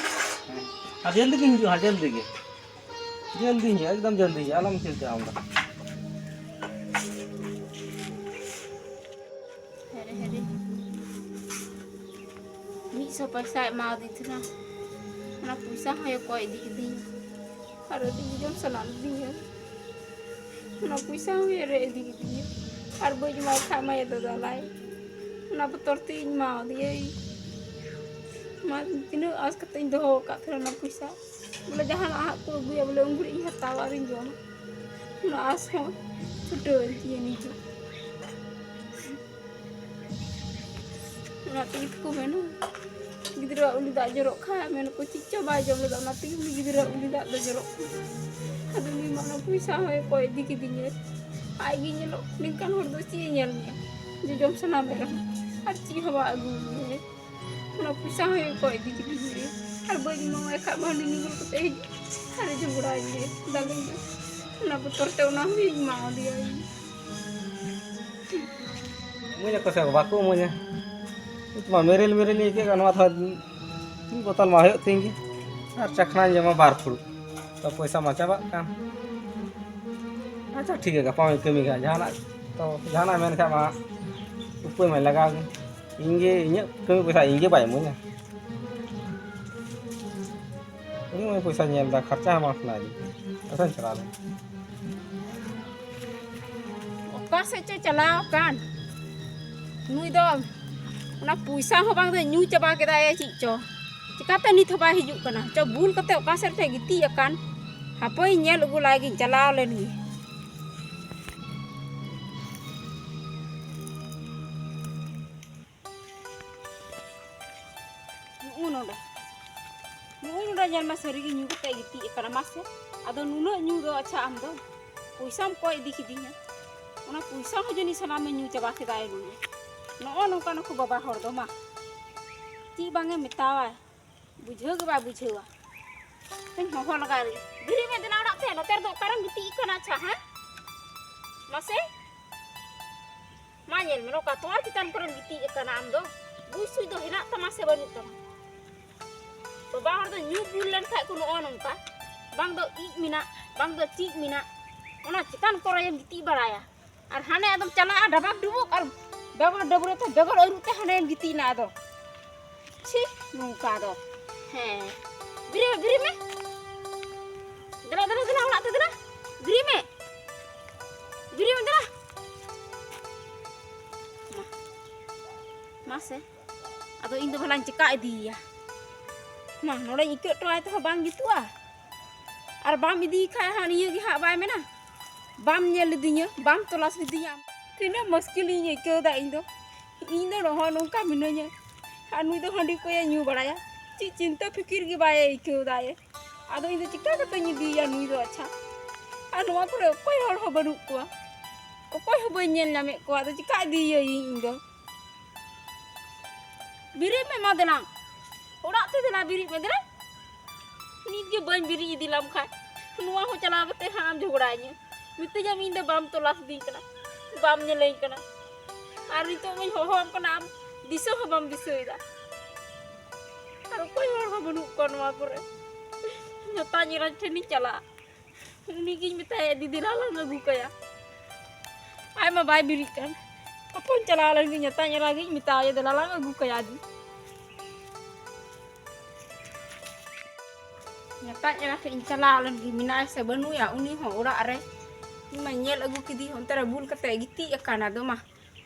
ᱦᱮᱸ᱾ ᱟᱨ ᱡᱚᱞᱫᱤ ᱜᱤᱧ ᱦᱤᱡᱩᱜᱼᱟ, ᱦᱟᱸᱜ, ᱡᱚᱞᱫᱤ ᱜᱮ᱾ ᱡᱚᱞᱫᱤ ᱦᱤᱡᱩᱜᱼᱟ, ᱮᱠᱫᱚᱢ ᱡᱚᱞᱫᱤ ᱦᱤᱡᱩᱜᱼᱟ, ᱟᱞᱚᱢ ᱪᱤᱱᱛᱟᱹᱜᱼᱟ ᱟᱢ ᱫᱚ᱾ ᱦᱮᱨᱮ ᱦᱮᱨᱮ᱾ ᱢᱤᱫ ᱥᱚ ᱯᱚᱭᱥᱟᱭ ᱮᱢᱟᱣᱟᱫᱤᱧ ᱛᱟᱦᱮᱱᱟ, ᱚᱱᱟ ᱯᱚᱭᱥᱟ ᱦᱚᱸᱭ ᱠᱚᱭ ᱤᱫᱤ ᱠᱤᱫᱤᱧᱟ᱾ ᱟᱨ ᱟᱹᱰᱤ ᱡᱚᱡᱚᱢ ᱥᱟᱱᱟ ᱞᱤᱫᱤᱧᱟ᱾ ᱚᱱᱟ ᱯᱚᱭᱥᱟ ᱦᱚᱸᱭ ᱨᱮᱡ ᱤᱫᱤ ᱠᱤᱫᱤᱧᱟ᱾ ᱟᱨ ᱵᱟᱹᱧ ᱮᱢᱟᱭ ᱠᱷᱟᱡ ᱢᱟᱭᱟ ᱫᱟᱫᱟ ᱞᱟᱭ᱾ ᱚᱱᱟ ᱵᱚᱛᱚᱨ ᱛᱮᱧ ᱮᱢᱟᱣᱟᱫᱮᱭᱟᱹᱧ᱾ ᱢᱟ, ᱛᱤᱱᱟᱹᱜ ᱟᱸᱥ ᱠᱟᱛᱮᱧ ᱫᱚᱦᱚ ᱟᱠᱟᱫ ᱛᱟᱦᱮᱱᱟ ᱚᱱᱟ ᱯᱚᱭᱥᱟ, ᱵᱚᱞᱮ ᱡᱟᱦᱟᱱᱟᱜ ᱦᱟᱸᱜ ᱠᱚ ᱟᱹᱜᱩᱭᱟ, ᱵᱚᱞᱮ ᱩᱱ ᱜᱷᱟᱹᱲᱤᱡ ᱤᱧ ᱦᱟᱛᱟᱣᱟ ᱟᱨᱤᱧ ᱡᱚᱢᱟ᱾ ᱚᱱᱟ ᱟᱸᱥ ᱦᱚᱸ ᱪᱷᱩᱴᱟᱹᱣ ᱮᱱ ᱛᱤᱧᱟᱹ ᱱᱤᱛᱚᱜ᱾ ᱚᱱᱟ ᱛᱮᱜᱮ ᱛᱚᱠᱚ ᱢᱮᱱᱟ, ᱜᱤᱫᱽᱨᱟᱹᱣᱟᱜ ᱩᱞᱤ ᱫᱟᱜ ᱡᱚᱨᱚᱜ ᱠᱷᱟᱡ, ᱢᱮᱱᱟᱠᱚ ᱪᱮᱫ ᱪᱚ ᱵᱟᱭ ᱡᱚᱢ ᱞᱮᱫᱟ, ᱚᱱᱟ ᱛᱮᱜᱮ ᱩᱱᱤ ᱜᱤᱫᱽᱨᱟᱹᱣᱟᱜ ᱩᱞᱤ ᱫᱟᱜ ᱫᱚ ᱡᱚᱨᱚᱜ ᱠᱟᱱᱟ᱾ ᱟᱫᱚ ᱩᱱᱤ ᱢᱟ ᱚᱱᱟ ᱯᱚᱭᱥᱟ ᱦᱚᱸᱭ ᱠᱚᱭ ᱤᱫᱤ ᱠᱤᱫᱤᱧᱟ᱾ ᱟᱡ ᱜᱮ ᱧᱮᱞᱚᱜ ᱱᱤᱝᱠᱟᱱ ᱦᱚᱲ ᱫᱚ ᱪᱮᱫ ᱮ ᱧᱮᱞ ᱢᱮᱭᱟ, ᱡᱚᱡᱚᱢ ᱥᱟᱱᱟ ᱢᱮ ᱨᱮᱦᱚᱸ ᱟᱨ ᱪᱮᱫ ᱦᱚᱸ ᱵᱟᱭ ᱟᱹᱜᱩ ᱢᱮᱭᱟ᱾ ᱚᱱᱟ ᱯᱚᱭᱥᱟ ᱦᱚᱸᱭ ᱠᱚᱭ ᱤᱫᱤ ᱠᱤᱫᱤᱧᱟ᱾ ᱟᱨ ᱵᱟᱹᱧ ᱮᱢᱟᱣᱟᱭ ᱠᱷᱟᱡ ᱵᱷᱟᱹᱱᱰᱤ ᱱᱤᱜᱩᱞ ᱠᱟᱛᱮ ᱦᱤᱡᱩᱜ ᱟᱨ ᱡᱷᱚᱜᱽᱲᱟᱭᱤᱧᱟᱹ, ᱫᱟᱞᱤᱧᱟ᱾ ᱚᱱᱟ ᱵᱚᱛᱚᱨ ᱛᱮ ᱚᱱᱟ ᱦᱚᱸᱧ ᱮᱢᱟᱣᱟᱫᱮᱭᱟ᱾ ᱤᱢᱟᱹᱧ ᱟᱠᱚ ᱥᱮ ᱵᱟᱠᱚ ᱤᱢᱟᱹᱧᱟ? ᱱᱤᱛ ᱢᱟ ᱢᱮᱨᱮᱞ ᱢᱮᱨᱮᱞ ᱤᱧ ᱟᱹᱭᱠᱟᱹᱜ ᱠᱟᱱ, ᱱᱚᱣᱟ ᱛᱮᱦᱚᱸ ᱢᱤᱫ ᱵᱳᱛᱚᱞ ᱢᱟ ᱦᱩᱭᱩᱜ ᱛᱤᱧ ᱜᱮ, ᱟᱨ ᱪᱟᱠᱷᱱᱟᱧ ᱡᱚᱢᱟ ᱵᱟᱨ ᱯᱷᱩᱲᱩᱜ, ᱛᱚ ᱯᱚᱭᱥᱟ ᱢᱟ ᱪᱟᱵᱟᱜ ᱠᱟᱱ᱾ ᱟᱪᱪᱷᱟ ᱴᱷᱤᱠ ᱜᱮᱭᱟ, ᱜᱟᱯᱟ ᱢᱟᱧ ᱠᱟᱹᱢᱤ ᱠᱟᱜᱼᱟ, ᱡᱟᱦᱟᱱᱟᱜ ᱛᱚ ᱡᱟᱦᱟᱱᱟᱜ ᱢᱮᱱ ᱠᱷᱟᱡ ᱢᱟ ᱩᱯᱟᱹᱭ ᱢᱟᱧ ᱞᱟᱜᱟᱣ ᱜᱮ᱾ ᱤᱧ ᱜᱮ ᱤᱧᱟᱹᱜ ᱠᱟᱹᱢᱤ ᱯᱚᱭᱥᱟ ᱤᱧ ᱜᱮ ᱵᱟᱭ ᱤᱢᱟᱹᱧᱟ᱾ ᱩᱱᱤ ᱢᱟᱭ ᱯᱚᱭᱥᱟ ᱧᱮᱞ ᱮᱫᱟ, ᱠᱷᱚᱨᱪᱟ ᱦᱚᱸ ᱵᱟᱝ ᱥᱟᱱᱟᱭᱮᱫᱤᱧ᱾ ᱟᱥᱟᱧ ᱪᱟᱞᱟᱣ ᱞᱮᱱ᱾ ᱚᱠᱟ ᱥᱮᱫ ᱪᱚ ᱪᱟᱞᱟᱣ ᱟᱠᱟᱱ ᱱᱩᱭ ᱫᱚ᱾ ᱚᱱᱟ ᱯᱚᱭᱥᱟ ᱦᱚᱸ ᱵᱟᱝ ᱫᱚ ᱧᱩ ᱪᱟᱵᱟ ᱠᱮᱫᱟᱭ ᱪᱮᱫ ᱪᱚ᱾ ᱪᱤᱠᱟᱛᱮ ᱱᱤᱛ ᱦᱚᱸ ᱵᱟᱭ ᱦᱤᱡᱩᱜ ᱠᱟᱱᱟ? ᱪᱚ ᱵᱩᱞ ᱠᱟᱛᱮ ᱚᱠᱟ ᱥᱮᱫ ᱨᱮ ᱜᱤᱛᱤᱡ ᱟᱠᱟᱱ᱾ ᱦᱟᱯᱳᱭ ᱧᱮᱞ ᱟᱹᱜᱩ ᱞᱟᱭ ᱜᱤᱧ, ᱪᱟᱞᱟᱣ ᱞᱮᱱ ᱜᱮ᱾ ᱱᱩᱜᱼᱩ ᱱᱚᱰᱮ, ᱱᱩᱜᱼᱩ ᱱᱚᱰᱮ ᱧᱮᱞ ᱢᱮ, ᱥᱟᱹᱨᱤ ᱜᱮ ᱧᱩ ᱠᱟᱛᱮ ᱜᱤᱛᱤᱡ ᱟᱠᱟᱱᱟ᱾ ᱢᱟᱥᱮ, ᱟᱫᱚ ᱱᱩᱱᱟᱹᱜ ᱧᱩ ᱫᱚ, ᱟᱪᱪᱷᱟ, ᱟᱢ ᱫᱚ ᱯᱚᱭᱥᱟᱢ ᱠᱚᱭ ᱤᱫᱤ ᱠᱤᱫᱤᱧᱟ, ᱚᱱᱟ ᱯᱚᱭᱥᱟ ᱦᱚᱸ ᱡᱟᱹᱱᱤᱡ ᱥᱟᱱᱟᱢᱮ ᱧᱩ ᱪᱟᱵᱟ ᱠᱮᱫᱟᱭ ᱱᱩᱭ᱾ ᱱᱚᱜᱼᱚ ᱱᱚᱝᱠᱟ ᱱᱩᱠᱩ ᱵᱟᱵᱟ ᱦᱚᱲ ᱫᱚ, ᱢᱟ, ᱪᱮᱫ ᱵᱟᱝ ᱮ ᱢᱮᱛᱟᱣᱟᱭ, ᱵᱩᱡᱷᱟᱹᱣ ᱜᱮ ᱵᱟᱭ ᱵᱩᱡᱷᱟᱹᱣᱟ᱾ ᱦᱚᱧ ᱦᱚᱦᱚ ᱞᱟᱜᱟ ᱨᱮ, ᱵᱮᱨᱮᱫ ᱢᱮ ᱫᱮᱞᱟ ᱚᱲᱟᱜ ᱛᱮ, ᱱᱚᱛᱮ ᱨᱮᱫᱚ ᱚᱠᱟᱨᱮᱢ ᱜᱤᱛᱤᱡ ᱠᱟᱱᱟ? ᱟᱪᱪᱷᱟ, ᱦᱮᱸ, ᱢᱟᱥᱮ᱾ ᱢᱟ ᱧᱮᱞ ᱢᱮ, ᱱᱚᱝᱠᱟ ᱛᱚᱣᱟ ᱪᱮᱛᱟᱱ ᱠᱚᱨᱮᱢ ᱜᱤᱛᱤᱡ ᱟᱠᱟᱱᱟ ᱟᱢ ᱫᱚ᱾ ᱵᱩᱡᱽ ᱥᱩᱡᱽ ᱫᱚ ᱦᱮᱱᱟᱜ ᱛᱟᱢᱟ ᱥᱮ ᱵᱟᱹᱱᱩᱜ ᱛᱟᱢᱟ? ᱵᱟᱵᱟ ᱦᱚᱲ ᱫᱚ ᱧᱩ ᱵᱩᱞ ᱞᱮᱱᱠᱷᱟᱡ ᱠᱚ ᱱᱚᱜᱼᱚ ᱱᱚᱝᱠᱟ, ᱵᱟᱝ ᱫᱚ ᱤᱡ ᱢᱮᱱᱟᱜ, ᱵᱟᱝ ᱫᱚ ᱪᱮᱫ ᱢᱮᱱᱟᱜ, ᱚᱱᱟ ᱪᱮᱛᱟᱱ ᱠᱚᱨᱮᱢ ᱜᱤᱛᱤᱡ ᱵᱟᱲᱟᱭᱟ᱾ ᱟᱨ ᱦᱟᱱᱮ ᱟᱫᱚᱢ ᱪᱟᱞᱟᱜᱼᱟ ᱰᱟᱵᱟᱠ ᱰᱩᱵᱩᱠ, ᱟᱨ ᱵᱮᱜᱚᱨ ᱰᱟᱹᱵᱽᱨᱟᱹ ᱛᱮ, ᱵᱮᱜᱚᱨ ᱟᱹᱨᱩᱵ ᱛᱮ ᱦᱟᱱᱮᱢ ᱜᱤᱛᱤᱡ ᱮᱱᱟ ᱟᱫᱚ᱾ ᱪᱷᱤ, ᱱᱚᱝᱠᱟ ᱫᱚ᱾ ᱦᱮᱸ, ᱵᱮᱨᱮᱫ ᱢᱮ, ᱵᱮᱨᱮᱫ ᱢᱮ᱾ ᱫᱮᱞᱟ, ᱫᱮᱞᱟ, ᱫᱮᱞᱟ, ᱚᱲᱟᱜ ᱛᱮ ᱫᱮᱞᱟ᱾ ᱵᱮᱨᱮᱫ ᱢᱮ᱾ ᱵᱤᱨᱤᱫ ᱢᱮ ᱫᱮᱞᱟ᱾ ᱢᱟ᱾ ᱢᱟᱥᱮ᱾ ᱟᱫᱚ ᱤᱧ ᱫᱚ ᱵᱷᱟᱞᱟᱧ ᱪᱮᱠᱟ ᱤᱫᱤᱭᱮᱭᱟ? ᱢᱟ, ᱱᱚᱰᱮᱧ ᱤᱠᱟᱹ ᱦᱚᱴᱚᱣᱟᱭ ᱛᱮᱦᱚᱸ ᱵᱟᱝ ᱡᱩᱛᱩᱜᱼᱟ᱾ ᱟᱨ ᱵᱟᱢ ᱤᱫᱤᱭᱮ ᱠᱷᱟᱡ ᱦᱟᱸᱜ ᱱᱤᱭᱟᱹ ᱜᱮ ᱦᱟᱸᱜ ᱵᱟᱭ ᱢᱮᱱᱟ, "ᱵᱟᱢ ᱧᱮᱞ ᱞᱤᱫᱤᱧᱟ, ᱵᱟᱢ ᱛᱚᱞᱟᱥ ᱞᱤᱫᱤᱧᱟ᱾" ᱛᱤᱱᱟᱹᱜ ᱢᱩᱥᱠᱤᱞᱤᱧ ᱟᱹᱭᱠᱟᱹᱣ ᱮᱫᱟ ᱤᱧ ᱫᱚ᱾ ᱤᱧ ᱫᱚ ᱱᱚᱜᱼᱚ ᱱᱚᱝᱠᱟ ᱢᱤᱱᱟᱹᱧᱟ᱾ ᱟᱨ ᱱᱩᱭ ᱫᱚ ᱦᱟᱺᱰᱤ ᱠᱚᱭᱮ ᱧᱩ ᱵᱟᱲᱟᱭᱟ᱾ ᱪᱮᱫ ᱪᱤᱱᱛᱟᱹ ᱯᱷᱤᱠᱤᱨ ᱜᱮ ᱵᱟᱭ ᱟᱹᱭᱠᱟᱹᱣ ᱮᱫᱟ ᱮ᱾ ᱟᱫᱚ ᱤᱧ ᱫᱚ ᱪᱤᱠᱟ ᱠᱟᱛᱮᱧ ᱤᱫᱤᱭᱮᱭᱟ ᱱᱩᱭ ᱫᱚ, ᱟᱪᱪᱷᱟ? ᱟᱨ ᱱᱚᱣᱟ ᱠᱚᱨᱮ ᱚᱠᱚᱭ ᱦᱚᱲ ᱦᱚᱸ ᱵᱟᱹᱱᱩᱜ ᱠᱚᱣᱟ, ᱚᱠᱚᱭ ᱦᱚᱸ ᱵᱟᱹᱧ ᱧᱮᱞ ᱧᱟᱢᱮᱫ ᱠᱚᱣᱟ᱾ ᱟᱫᱚ ᱪᱤᱠᱟ ᱤᱫᱤᱭᱮᱭᱟᱹᱧ ᱤᱧ ᱫᱚ? ᱵᱮᱨᱮᱫ ᱢᱮ ᱢᱟ ᱫᱮᱞᱟᱝ, ᱚᱲᱟᱜ ᱛᱮ ᱫᱮᱞᱟ, ᱵᱮᱨᱮᱫ ᱢᱮ ᱫᱮᱞᱟ᱾ ᱱᱤᱛ ᱜᱮ ᱵᱟᱹᱧ ᱵᱮᱨᱮᱫ ᱤᱫᱤ ᱞᱟᱢ ᱠᱷᱟᱡ, ᱱᱚᱣᱟ ᱦᱚᱸ ᱪᱟᱞᱟᱣ ᱠᱟᱛᱮ ᱦᱟᱸᱜ ᱟᱢ ᱡᱷᱚᱜᱽᱲᱟᱧᱟ, ᱢᱤᱛᱟᱹᱧᱟᱢ ᱤᱧ ᱫᱚ ᱵᱟᱢ ᱛᱚᱞᱟᱥ ᱤᱫᱤᱧ ᱠᱟᱱᱟ, ᱵᱟᱢ ᱧᱮᱞᱮᱧ ᱠᱟᱱᱟ᱾ ᱟᱨ ᱱᱤᱛᱚᱜ ᱢᱟᱧ ᱦᱚᱦᱚᱣᱟᱢ ᱠᱟᱱᱟ, ᱟᱢ ᱫᱤᱥᱟᱹ ᱦᱚᱸ ᱵᱟᱢ ᱫᱤᱥᱟᱹᱭᱮᱫᱟ᱾ ᱟᱨ ᱚᱠᱚᱭ ᱦᱚᱲ ᱦᱚᱸ ᱵᱟᱹᱱᱩᱜ ᱠᱚᱣᱟ ᱱᱚᱣᱟ ᱠᱚᱨᱮ᱾ ᱧᱟᱛᱟᱧ ᱮᱨᱟ ᱴᱷᱮᱱᱤᱧ ᱪᱟᱞᱟᱜᱼᱟ, ᱩᱱᱤᱜᱤᱧ ᱢᱮᱛᱟᱭᱟ, "ᱫᱤᱫᱤ ᱞᱟᱞᱟᱝ ᱟᱹᱜᱩ ᱠᱟᱭᱟ᱾" ᱟᱡ ᱢᱟ ᱵᱟᱭ ᱵᱮᱨᱮᱫ ᱠᱟᱱ᱾ ᱦᱟᱯᱳᱧ ᱪᱟᱞᱟᱣ ᱞᱮᱱ ᱜᱤᱧ, ᱧᱟᱛᱟᱧ ᱮᱨᱟ ᱜᱤᱧ ᱢᱮᱛᱟᱣᱟᱭᱟ, "ᱫᱮᱞᱟ ᱞᱟᱝ ᱟᱹᱜᱩ ᱠᱟᱭᱟ ᱫᱤ᱾" ᱧᱟᱛᱟᱧ ᱮᱨᱟ ᱴᱷᱮᱱ ᱤᱧ ᱪᱟᱞᱟᱣ ᱞᱮᱱ ᱜᱤᱧ, ᱢᱮᱱᱟᱭ ᱥᱮ ᱵᱟᱹᱱᱩᱭᱟ ᱩᱱᱤ ᱦᱚᱸ ᱚᱲᱟᱜ ᱨᱮ᱾ ᱤᱧ ᱢᱟᱧ ᱧᱮᱞ ᱟᱹᱜᱩ ᱠᱮᱫᱮ, ᱚᱱᱛᱮ ᱨᱮ ᱵᱩᱞ ᱠᱟᱛᱮ ᱜᱤᱛᱤᱡ ᱟᱠᱟᱱᱟ᱾ ᱟᱫᱚ ᱢᱟ,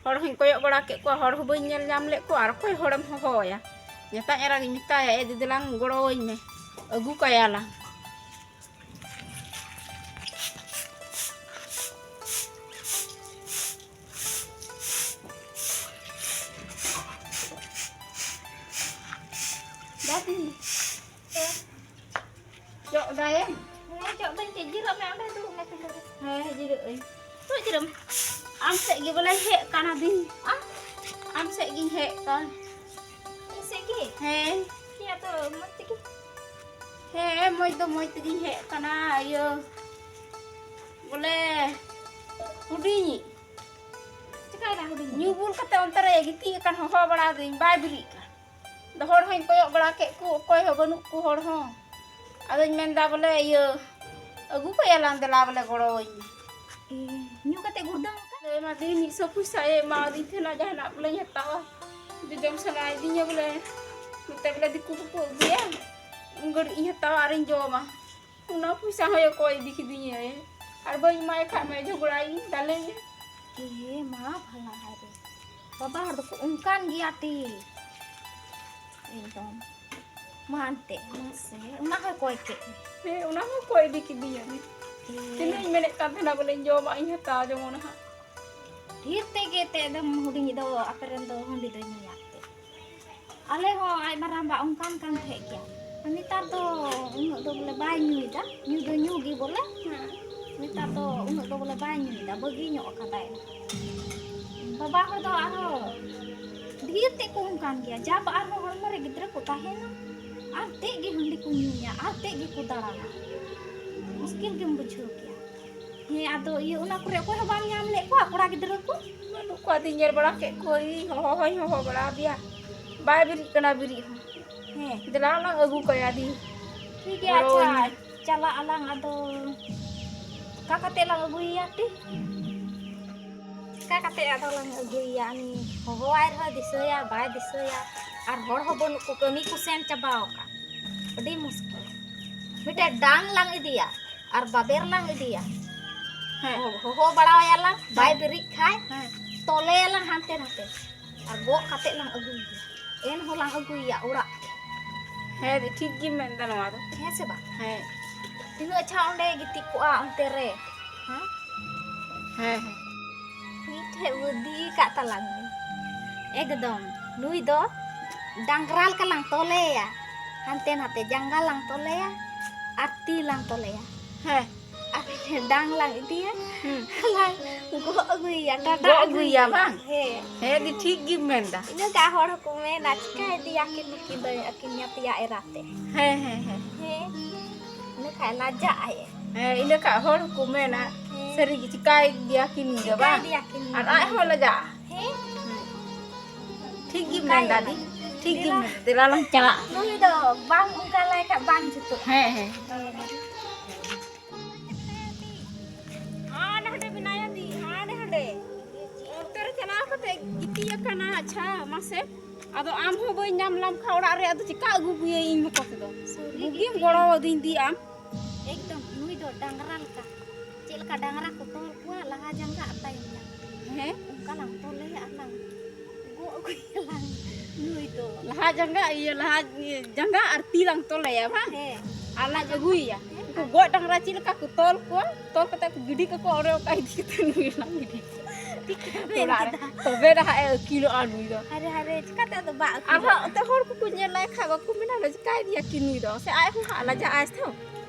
ᱦᱚᱲ ᱦᱚᱸᱧ ᱠᱚᱭᱚᱜ ᱵᱟᱲᱟ ᱠᱮᱫ ᱠᱚᱣᱟ, ᱦᱚᱲ ᱦᱚᱸ ᱵᱟᱹᱧ ᱧᱮᱞ ᱧᱟᱢ ᱞᱮᱫ ᱠᱚᱣᱟ᱾ ᱟᱨ ᱚᱠᱚᱭ ᱦᱚᱲᱮᱢ ᱦᱚᱦᱚᱣᱟᱭᱟ? ᱧᱟᱛᱟᱧ ᱮᱨᱟ ᱜᱤᱧ ᱢᱮᱛᱟᱭᱟ, "ᱮ ᱫᱤᱫᱤ ᱞᱟᱝ ᱜᱚᱲᱚᱣᱟᱹᱧ ᱢᱮ, ᱟᱹᱜᱩ ᱠᱟᱭᱟ ᱞᱟᱝ᱾" ᱫᱟᱫᱤ, ᱡᱚᱜ ᱫᱟᱭᱮᱢ? ᱦᱮᱸ, ᱡᱚᱜ ᱫᱟᱹᱧ᱾ ᱪᱮᱫ, ᱡᱤᱨᱟᱹᱜ ᱢᱮ ᱚᱸᱰᱮ, ᱫᱩᱲᱩᱵ ᱢᱮ ᱯᱤᱸᱰᱟᱹ ᱨᱮ᱾ ᱦᱮᱸ, ᱡᱤᱨᱟᱹᱜ ᱟᱹᱧ᱾ ᱪᱮᱫ ᱡᱤᱨᱟᱹᱜ ᱢᱮ? ᱟᱢ ᱥᱮᱫ ᱜᱮ ᱵᱚᱞᱮ ᱦᱮᱡ ᱠᱟᱱᱟ ᱫᱤᱧ᱾ ᱟ? ᱟᱢ ᱥᱮᱫ ᱜᱤᱧ ᱦᱮᱡ ᱠᱟᱱ᱾ ᱤᱧ ᱥᱮᱫ ᱜᱮ? ᱦᱮᱸ᱾ ᱪᱮᱫ ᱟᱫᱚ ᱢᱚᱡᱽ ᱛᱮᱜᱮ? ᱦᱮᱸ, ᱢᱚᱡᱽ ᱫᱚ ᱢᱚᱡᱽ ᱛᱮᱜᱤᱧ ᱦᱮᱡ ᱠᱟᱱᱟ᱾ ᱤᱭᱟᱹ, ᱵᱚᱞᱮ, ᱦᱩᱰᱤᱧᱤᱡ᱾ ᱪᱤᱠᱟᱭᱮᱱᱟ ᱦᱩᱰᱤᱧᱤᱡ? ᱧᱩ ᱵᱩᱞ ᱠᱟᱛᱮ ᱚᱱᱛᱮ ᱨᱮ ᱜᱤᱛᱤᱡ ᱟᱠᱟᱱ, ᱦᱚᱦᱚ ᱵᱟᱲᱟ ᱟᱹᱫᱤᱧ, ᱵᱟᱭ ᱵᱮᱨᱮᱫ ᱠᱟᱱ᱾ ᱟᱫᱚ ᱦᱚᱲ ᱦᱚᱸᱧ ᱠᱚᱭᱚᱜ ᱵᱟᱲᱟ ᱠᱮᱫ ᱠᱚ, ᱚᱠᱚᱭ ᱦᱚᱸ ᱵᱟᱹᱱᱩᱜ ᱠᱚ ᱦᱚᱲ ᱦᱚᱸ᱾ ᱟᱫᱚᱧ ᱢᱮᱱᱫᱟ ᱵᱚᱞᱮ ᱤᱭᱟᱹ, ᱟᱹᱜᱩ ᱠᱟᱭᱟᱞᱟᱝ ᱫᱮᱞᱟ ᱵᱚᱞᱮ ᱜᱚᱲᱚᱣᱟᱹᱧ ᱢᱮ᱾ ᱮ, ᱧᱩ ᱠᱟᱛᱮ ᱜᱩᱲᱫᱟᱹᱢ ᱟᱠᱟᱱ? ᱮᱢᱟ ᱫᱤᱧ ᱢᱤᱫ ᱥᱚ ᱯᱚᱭᱥᱟᱭ ᱮᱢᱟᱣᱟᱫᱤᱧ ᱛᱟᱦᱮᱱᱟ, ᱡᱟᱦᱟᱱᱟᱜ ᱵᱚᱞᱮᱧ ᱦᱟᱛᱟᱣᱟ, ᱡᱚᱡᱚᱢ ᱥᱟᱱᱟᱭᱮᱫᱤᱧᱟ ᱵᱚᱞᱮ, ᱱᱚᱛᱮ ᱵᱚᱞᱮ ᱫᱤᱠᱩ ᱠᱚᱠᱚ ᱟᱹᱜᱩᱭᱟ, ᱩᱱ ᱜᱷᱟᱹᱲᱤᱡ ᱤᱧ ᱦᱟᱛᱟᱣᱟ ᱟᱨᱤᱧ ᱡᱚᱢᱟ᱾ ᱚᱱᱟ ᱯᱚᱭᱥᱟ ᱦᱚᱸᱭ ᱚᱠᱚᱭ ᱤᱫᱤ ᱠᱤᱫᱤᱧᱟᱭ᱾ ᱟᱨ ᱵᱟᱹᱧ ᱮᱢᱟᱭ ᱠᱷᱟᱡ ᱢᱟᱭ ᱡᱷᱚᱜᱽᱲᱟᱭᱤᱧ, ᱫᱟᱞᱮᱧ᱾ ᱮ ᱢᱟ ᱵᱷᱟᱞᱟ ᱦᱟᱭ ᱨᱮ, ᱵᱟᱵᱟ ᱦᱚᱲ ᱫᱚᱠᱚ ᱚᱱᱠᱟᱱ ᱜᱮᱭᱟ ᱛᱤ᱾ ᱮᱠᱫᱚᱢ᱾ ᱢᱟ ᱮᱱᱛᱮ, ᱢᱟᱥᱮ, ᱚᱱᱟ ᱦᱚᱸᱭ ᱠᱚᱭ ᱠᱮᱫ ᱢᱮ᱾ ᱦᱮᱸ, ᱚᱱᱟ ᱦᱚᱸ ᱠᱚᱭ ᱤᱫᱤ ᱠᱤᱫᱤᱧᱟ᱾ ᱮ᱾ ᱛᱤᱱᱟᱹᱜ ᱤᱧ ᱢᱮᱱᱮᱫ ᱠᱟᱱ ᱛᱟᱦᱮᱱᱟ ᱵᱚᱞᱮᱧ ᱡᱚᱢᱟᱜ ᱤᱧ ᱦᱟᱛᱟᱣ ᱡᱚᱝ ᱚᱱᱟ ᱦᱟᱸᱜ᱾ ᱰᱷᱮᱨ ᱛᱮᱜᱮ ᱮᱱᱛᱮ ᱮᱠᱫᱚᱢ ᱦᱩᱰᱤᱧ ᱫᱚ ᱟᱯᱮ ᱨᱮᱱ ᱫᱚ ᱦᱟᱺᱰᱤ ᱫᱚᱭ ᱧᱩᱭᱟ ᱮᱱᱛᱮ᱾ ᱟᱞᱮ ᱦᱚᱸ ᱟᱡ ᱢᱟᱨᱟᱝᱵᱟ ᱚᱱᱠᱟᱱ ᱠᱟᱱ ᱛᱟᱦᱮᱸᱫ ᱜᱮᱭᱟ᱾ ᱱᱮᱛᱟᱨ ᱫᱚ ᱩᱱᱟᱹᱜ ᱫᱚ ᱵᱚᱞᱮ ᱵᱟᱭ ᱧᱩᱭᱮᱫᱟ, ᱧᱩ ᱫᱚ ᱧᱩ ᱜᱮ ᱵᱚᱞᱮ᱾ ᱦᱮᱸ᱾ ᱱᱮᱛᱟᱨ ᱫᱚ ᱩᱱᱟᱹᱜ ᱫᱚ ᱵᱚᱞᱮ ᱵᱟᱭ ᱧᱩᱭᱮᱫᱟ, ᱵᱟᱹᱜᱤ ᱧᱚᱜ ᱟᱠᱟᱫᱟᱭ᱾ ᱵᱟᱵᱟ ᱦᱚᱲ ᱫᱚ ᱟᱨᱦᱚᱸ ᱰᱷᱮᱨ ᱛᱮᱫ ᱠᱚ ᱚᱱᱠᱟᱱ ᱜᱮᱭᱟ᱾ ᱡᱟᱵ ᱟᱨᱦᱚᱸ ᱦᱚᱲᱢᱚ ᱨᱮ ᱜᱤᱫᱽᱨᱟᱹ ᱠᱚ ᱛᱟᱦᱮᱱᱟ, ᱟᱨ ᱛᱮᱫ ᱜᱮ ᱦᱟᱺᱰᱤ ᱠᱚ ᱧᱩᱭᱟ, ᱟᱨ ᱛᱮᱫ ᱜᱮᱠᱚ ᱫᱟᱬᱟᱱᱟ᱾ ᱢᱩᱥᱠᱤᱞ ᱜᱮᱢ ᱵᱩᱡᱷᱟᱹᱣ ᱠᱮᱭᱟ᱾ ᱦᱮᱸ, ᱟᱫᱚ ᱤᱭᱟᱹ, ᱚᱱᱟ ᱠᱚᱨᱮ ᱚᱠᱚᱭ ᱦᱚᱸ ᱵᱟᱢ ᱧᱟᱢ ᱞᱮᱫ ᱠᱚᱣᱟ, ᱠᱚᱲᱟ ᱜᱤᱫᱽᱨᱟᱹ ᱠᱚ? ᱵᱟᱹᱱᱩᱜ ᱠᱚᱣᱟ, ᱟᱫᱚᱧ ᱧᱮᱞ ᱵᱟᱲᱟ ᱠᱮᱫ ᱠᱚᱣᱟᱧ, ᱦᱚᱦᱚ ᱦᱚᱧ ᱦᱚᱦᱚ ᱵᱟᱲᱟ ᱟᱫᱮᱭᱟ, ᱵᱟᱭ ᱵᱮᱨᱮᱫ ᱠᱟᱱᱟ ᱵᱮᱨᱮᱫ ᱦᱚᱸ᱾ ᱦᱮᱸ᱾ ᱫᱮᱞᱟ ᱞᱟᱝ ᱟᱹᱜᱩ ᱠᱟᱭᱟ ᱫᱤ᱾ ᱴᱷᱤᱠ ᱜᱮᱭᱟ, ᱜᱚᱲᱚ ᱟᱪᱪᱷᱟ, ᱟᱹᱧ᱾ ᱪᱟᱞᱟᱜ ᱟᱞᱟᱝ ᱟᱫᱚ᱾ ᱪᱤᱠᱟ ᱠᱟᱛᱮ ᱞᱟᱝ ᱟᱹᱜᱩᱭᱮᱭᱟ ᱛᱤ? ᱪᱤᱠᱟ ᱠᱟᱛᱮ ᱟᱫᱚ ᱞᱟᱝ ᱟᱹᱜᱩᱭᱮᱭᱟ? ᱩᱱᱤ ᱦᱚᱦᱚᱣᱟᱭ ᱨᱮᱦᱚᱸ ᱫᱤᱥᱟᱹᱭᱟ, ᱵᱟᱭ ᱫᱤᱥᱟᱹᱭᱟ᱾ ᱟᱨ ᱦᱚᱲ ᱦᱚᱸ ᱵᱟᱹᱱᱩᱜ ᱠᱚ, ᱠᱟᱹᱢᱤ ᱠᱚ ᱥᱮᱱ ᱪᱟᱵᱟᱣ ᱟᱠᱟᱱ᱾ ᱟᱹᱰᱤ ᱢᱩᱥᱠᱤᱞ᱾ ᱢᱤᱫᱴᱮᱡ ᱰᱟᱝ ᱞᱟᱝ ᱤᱫᱤᱭᱟ ᱟᱨ ᱵᱟᱵᱮᱨ ᱞᱟᱝ ᱤᱫᱤᱭᱟ᱾ ᱦᱮᱸ᱾ ᱦᱚ-, ᱦᱚᱦᱚ ᱵᱟᱲᱟᱣᱟᱭᱟᱞᱟᱝ, ᱵᱟᱭ ᱵᱮᱨᱮᱫ ᱠᱷᱟᱡ, ᱦᱮᱸ᱾ ᱛᱚᱞᱮᱭᱟᱞᱟᱝ ᱦᱟᱱᱛᱮ ᱱᱟᱛᱮ᱾ ᱟᱨ ᱜᱚᱜ ᱠᱟᱛᱮ ᱞᱟᱝ ᱟᱹᱜᱩᱭᱮᱭᱟ᱾ ᱮᱱᱦᱚᱸ ᱞᱟᱝ ᱟᱹᱜᱩᱭᱮᱭᱟ ᱚᱲᱟᱜ᱾ ᱦᱮᱸ ᱫᱤ, ᱴᱷᱤᱠ ᱜᱮᱢ ᱢᱮᱱᱫᱟ ᱱᱚᱣᱟ ᱫᱚ᱾ ᱦᱮᱸ ᱥᱮ ᱵᱟᱝ? ᱦᱮᱸ᱾ ᱛᱤᱱᱟᱹᱜ ᱟᱪᱪᱷᱟ ᱚᱸᱰᱮ ᱜᱤᱛᱤᱡ ᱠᱚᱜᱼᱟ ᱚᱱᱛᱮ ᱨᱮ᱾ ᱦᱮᱸ? ᱦᱮᱸ, ᱦᱮᱸ᱾ ᱢᱤᱫᱴᱷᱮᱡ ᱵᱩᱫᱽᱫᱷᱤ ᱠᱟᱜ ᱛᱟᱞᱟᱝ ᱢᱮ᱾ ᱮᱠᱫᱚᱢ, ᱱᱩᱭ ᱫᱚ ᱰᱟᱝᱨᱟ ᱞᱮᱠᱟ ᱞᱟᱝ ᱛᱚᱞᱮᱭᱟ᱾ ᱦᱟᱱᱛᱮ ᱱᱟᱛᱮ ᱡᱟᱸᱜᱟ ᱞᱟᱝ ᱛᱚᱞᱮᱭᱟ ᱟᱨ ᱛᱤ ᱞᱟᱝ ᱛᱚᱞᱮᱭᱟ᱾ ᱦᱮᱸ᱾ ᱟᱨ ᱰᱟᱝ ᱞᱟᱝ ᱤᱫᱤᱭᱟ, ᱦᱩᱸ᱾ ᱞᱟᱝ ᱜᱚᱜ ᱟᱹᱜᱩᱭᱮᱭᱟ, ᱴᱟᱴᱟ ᱜᱚᱜ ᱟᱹᱜᱩᱭᱮᱭᱟ ᱟᱹᱜᱩᱭᱮᱭᱟ᱾ ᱵᱟᱝ? ᱦᱮᱸ᱾ ᱦᱮᱸ ᱫᱤ, ᱴᱷᱤᱠ ᱜᱮᱢ ᱢᱮᱱᱫᱟ᱾ ᱤᱱᱟᱹ ᱠᱷᱟᱡ ᱦᱚᱲ ᱦᱚᱸᱠᱚ ᱢᱮᱱᱟ, "ᱪᱤᱠᱟᱹᱭ ᱤᱫᱤᱭᱟ ᱠᱤᱱ ᱱᱩᱠᱤᱱ ᱫᱚ ᱟᱹᱠᱤᱱ ᱧᱟᱛᱭᱟ ᱮᱨᱟ ᱛᱮ?" ᱦᱮᱸ, ᱦᱮᱸ, ᱦᱮᱸ᱾ ᱦᱮᱸ᱾ ᱤᱱᱟᱹ ᱠᱷᱟᱡ ᱞᱟᱡᱟᱜ ᱟᱭ᱾ ᱦᱮᱸ, ᱤᱱᱟᱹ ᱠᱷᱟᱡ ᱦᱚᱲ ᱦᱚᱸᱠᱚ ᱢᱮᱱᱟ, ᱦᱮᱸ᱾ "ᱥᱟᱹᱨᱤ ᱜᱮ ᱪᱤᱠᱟᱹᱭ ᱤᱫᱤᱭᱟ ᱠᱤᱱ ᱜᱮ ᱪᱤᱠᱟᱹᱭ ᱵᱟᱝ?" ᱤᱫᱤᱭᱟ ᱠᱤᱱ ᱟᱨ ᱜᱮ᱾ ᱟᱡ ᱦᱚᱸ ᱞᱟᱡᱟᱜᱼᱟ᱾ ᱦᱮᱸ᱾ ᱦᱮᱸ᱾ ᱴᱷᱤᱠ ᱜᱮᱢ ᱚᱱᱠᱟ ᱢᱮᱱᱫᱟ ᱜᱮ᱾ ᱫᱤ᱾ ᱴᱷᱤᱠ ᱜᱮᱢ ᱫᱮᱞᱟ᱾ ᱢᱮᱱᱫᱟ᱾ ᱫᱮᱞᱟ ᱞᱟᱝ ᱪᱟᱞᱟᱜᱼᱟ᱾ ᱱᱩᱭ ᱫᱚ ᱵᱟᱝ ᱚᱱᱠᱟ ᱞᱟᱭ ᱠᱷᱟᱡ ᱵᱟᱝ ᱡᱩᱛᱩᱜᱼᱟ᱾ ᱦᱮᱸ, ᱦᱮᱸ᱾ ᱦᱮᱸ᱾ ᱦᱟᱸᱰᱮ ᱦᱟᱸᱰᱮ ᱢᱮᱱᱟᱭᱟ ᱫᱤ, ᱦᱟᱸᱰᱮ ᱦᱟᱸᱰᱮ᱾ ᱚᱱᱛᱮ ᱨᱮ ᱪᱟᱞᱟᱣ ᱠᱟᱛᱮ ᱜᱤᱛᱤᱡ ᱟᱠᱟᱱᱟ᱾ ᱟᱪᱪᱷᱟ, ᱢᱟᱥᱮ᱾ ᱟᱫᱚ ᱟᱢ ᱦᱚᱸ ᱵᱟᱹᱧ ᱧᱟᱢ ᱞᱟᱢ ᱠᱷᱟᱱ ᱚᱲᱟᱜ ᱨᱮ, ᱟᱫᱚ ᱪᱮᱠᱟ ᱟᱹᱜᱩ ᱟᱹᱜᱩᱭᱟᱹᱧ ᱤᱧ ᱢᱚᱛᱚ ᱛᱮᱫᱚ? ᱥᱟᱹᱨᱤ ᱜᱮ ᱵᱩᱜᱤᱢ ᱴᱷᱤᱠ᱾ ᱜᱚᱲᱚ ᱟᱹᱫᱤᱧ ᱫᱤ ᱟᱢ᱾ ᱮᱠᱫᱚᱢ, ᱱᱩᱭ ᱫᱚ ᱰᱟᱝᱨᱟ ᱞᱮᱠᱟ᱾ ᱪᱮᱫ ᱰᱟᱝᱨᱟ ᱠᱚ ᱛᱚᱞ ᱠᱚᱣᱟ, ᱞᱟᱦᱟ ᱡᱟᱸᱜᱟ ᱟᱨ ᱛᱟᱭᱚᱢ ᱡᱟᱸᱜᱟ᱾ ᱦᱮᱸ? ᱚᱱᱠᱟ ᱞᱟᱝ ᱛᱚᱞᱮᱭᱟ ᱟᱨ ᱞᱟᱝ ᱜᱚᱜ ᱟᱹᱜᱩᱭᱟᱞᱟᱝ ᱱᱩᱭ ᱫᱚ᱾ ᱞᱟᱦᱟ ᱡᱟᱸᱜᱟ, ᱤᱭᱟᱹ, ᱞᱟᱦᱟ, ᱤᱭᱟᱹ, ᱡᱟᱸᱜᱟ ᱟᱨ ᱛᱤ ᱞᱟᱝ ᱛᱚᱞᱮᱭᱟ, ᱵᱟᱝ? ᱦᱮᱸ᱾ ᱟᱨ ᱞᱟᱝ ᱟᱹᱜᱩᱭᱮᱭᱟ᱾ ᱦᱮᱸ᱾ ᱩᱱᱠᱩ ᱜᱚᱡ ᱰᱟᱝᱨᱟ ᱪᱮᱫ ᱞᱮᱠᱟ ᱠᱚ ᱛᱚᱞ ᱠᱚᱣᱟ, ᱛᱚᱞ ᱠᱟᱛᱮ ᱠᱚ ᱜᱤᱰᱤ ᱠᱟᱠᱚᱣᱟ, ᱚᱸᱰᱮ ᱚᱱᱠᱟ ᱤᱫᱤ ᱠᱟᱛᱮ ᱱᱩᱭ ᱞᱟᱝ ᱜᱤᱰᱤ ᱠᱚᱣᱟ᱾ ᱴᱷᱤᱠ ᱜᱮ ᱢᱮᱱ ᱚᱲᱟᱜ ᱨᱮ᱾ ᱠᱮᱫᱟ᱾ ᱛᱚᱵᱮ ᱱᱟᱦᱟᱜ ᱮ ᱟᱹᱠᱤᱞᱚᱜᱼᱟ ᱱᱩᱭ ᱫᱚ᱾ ᱦᱟᱭᱨᱮ, ᱦᱟᱭᱨᱮ, ᱪᱤᱠᱟᱹᱛᱮ ᱟᱫᱚ ᱵᱟᱭ ᱟᱹᱠᱤᱞᱚᱜᱼᱟ? ᱟᱨᱦᱚᱸ ᱚᱱᱛᱮ ᱦᱚᱲ ᱠᱚᱠᱚ ᱧᱮᱞ ᱞᱟᱭ ᱠᱷᱟᱡ ᱵᱟᱠᱚ ᱢᱮᱱᱟ, "ᱞᱮ ᱪᱤᱠᱟᱹᱭᱮᱫᱮᱭᱟ ᱠᱤ ᱱᱩᱭ ᱫᱚ?" ᱥᱮ ᱟᱡ ᱦᱚᱸ ᱦᱟᱸᱜ ᱞᱟᱡᱟᱜ ᱟᱭ ᱥᱮ᱾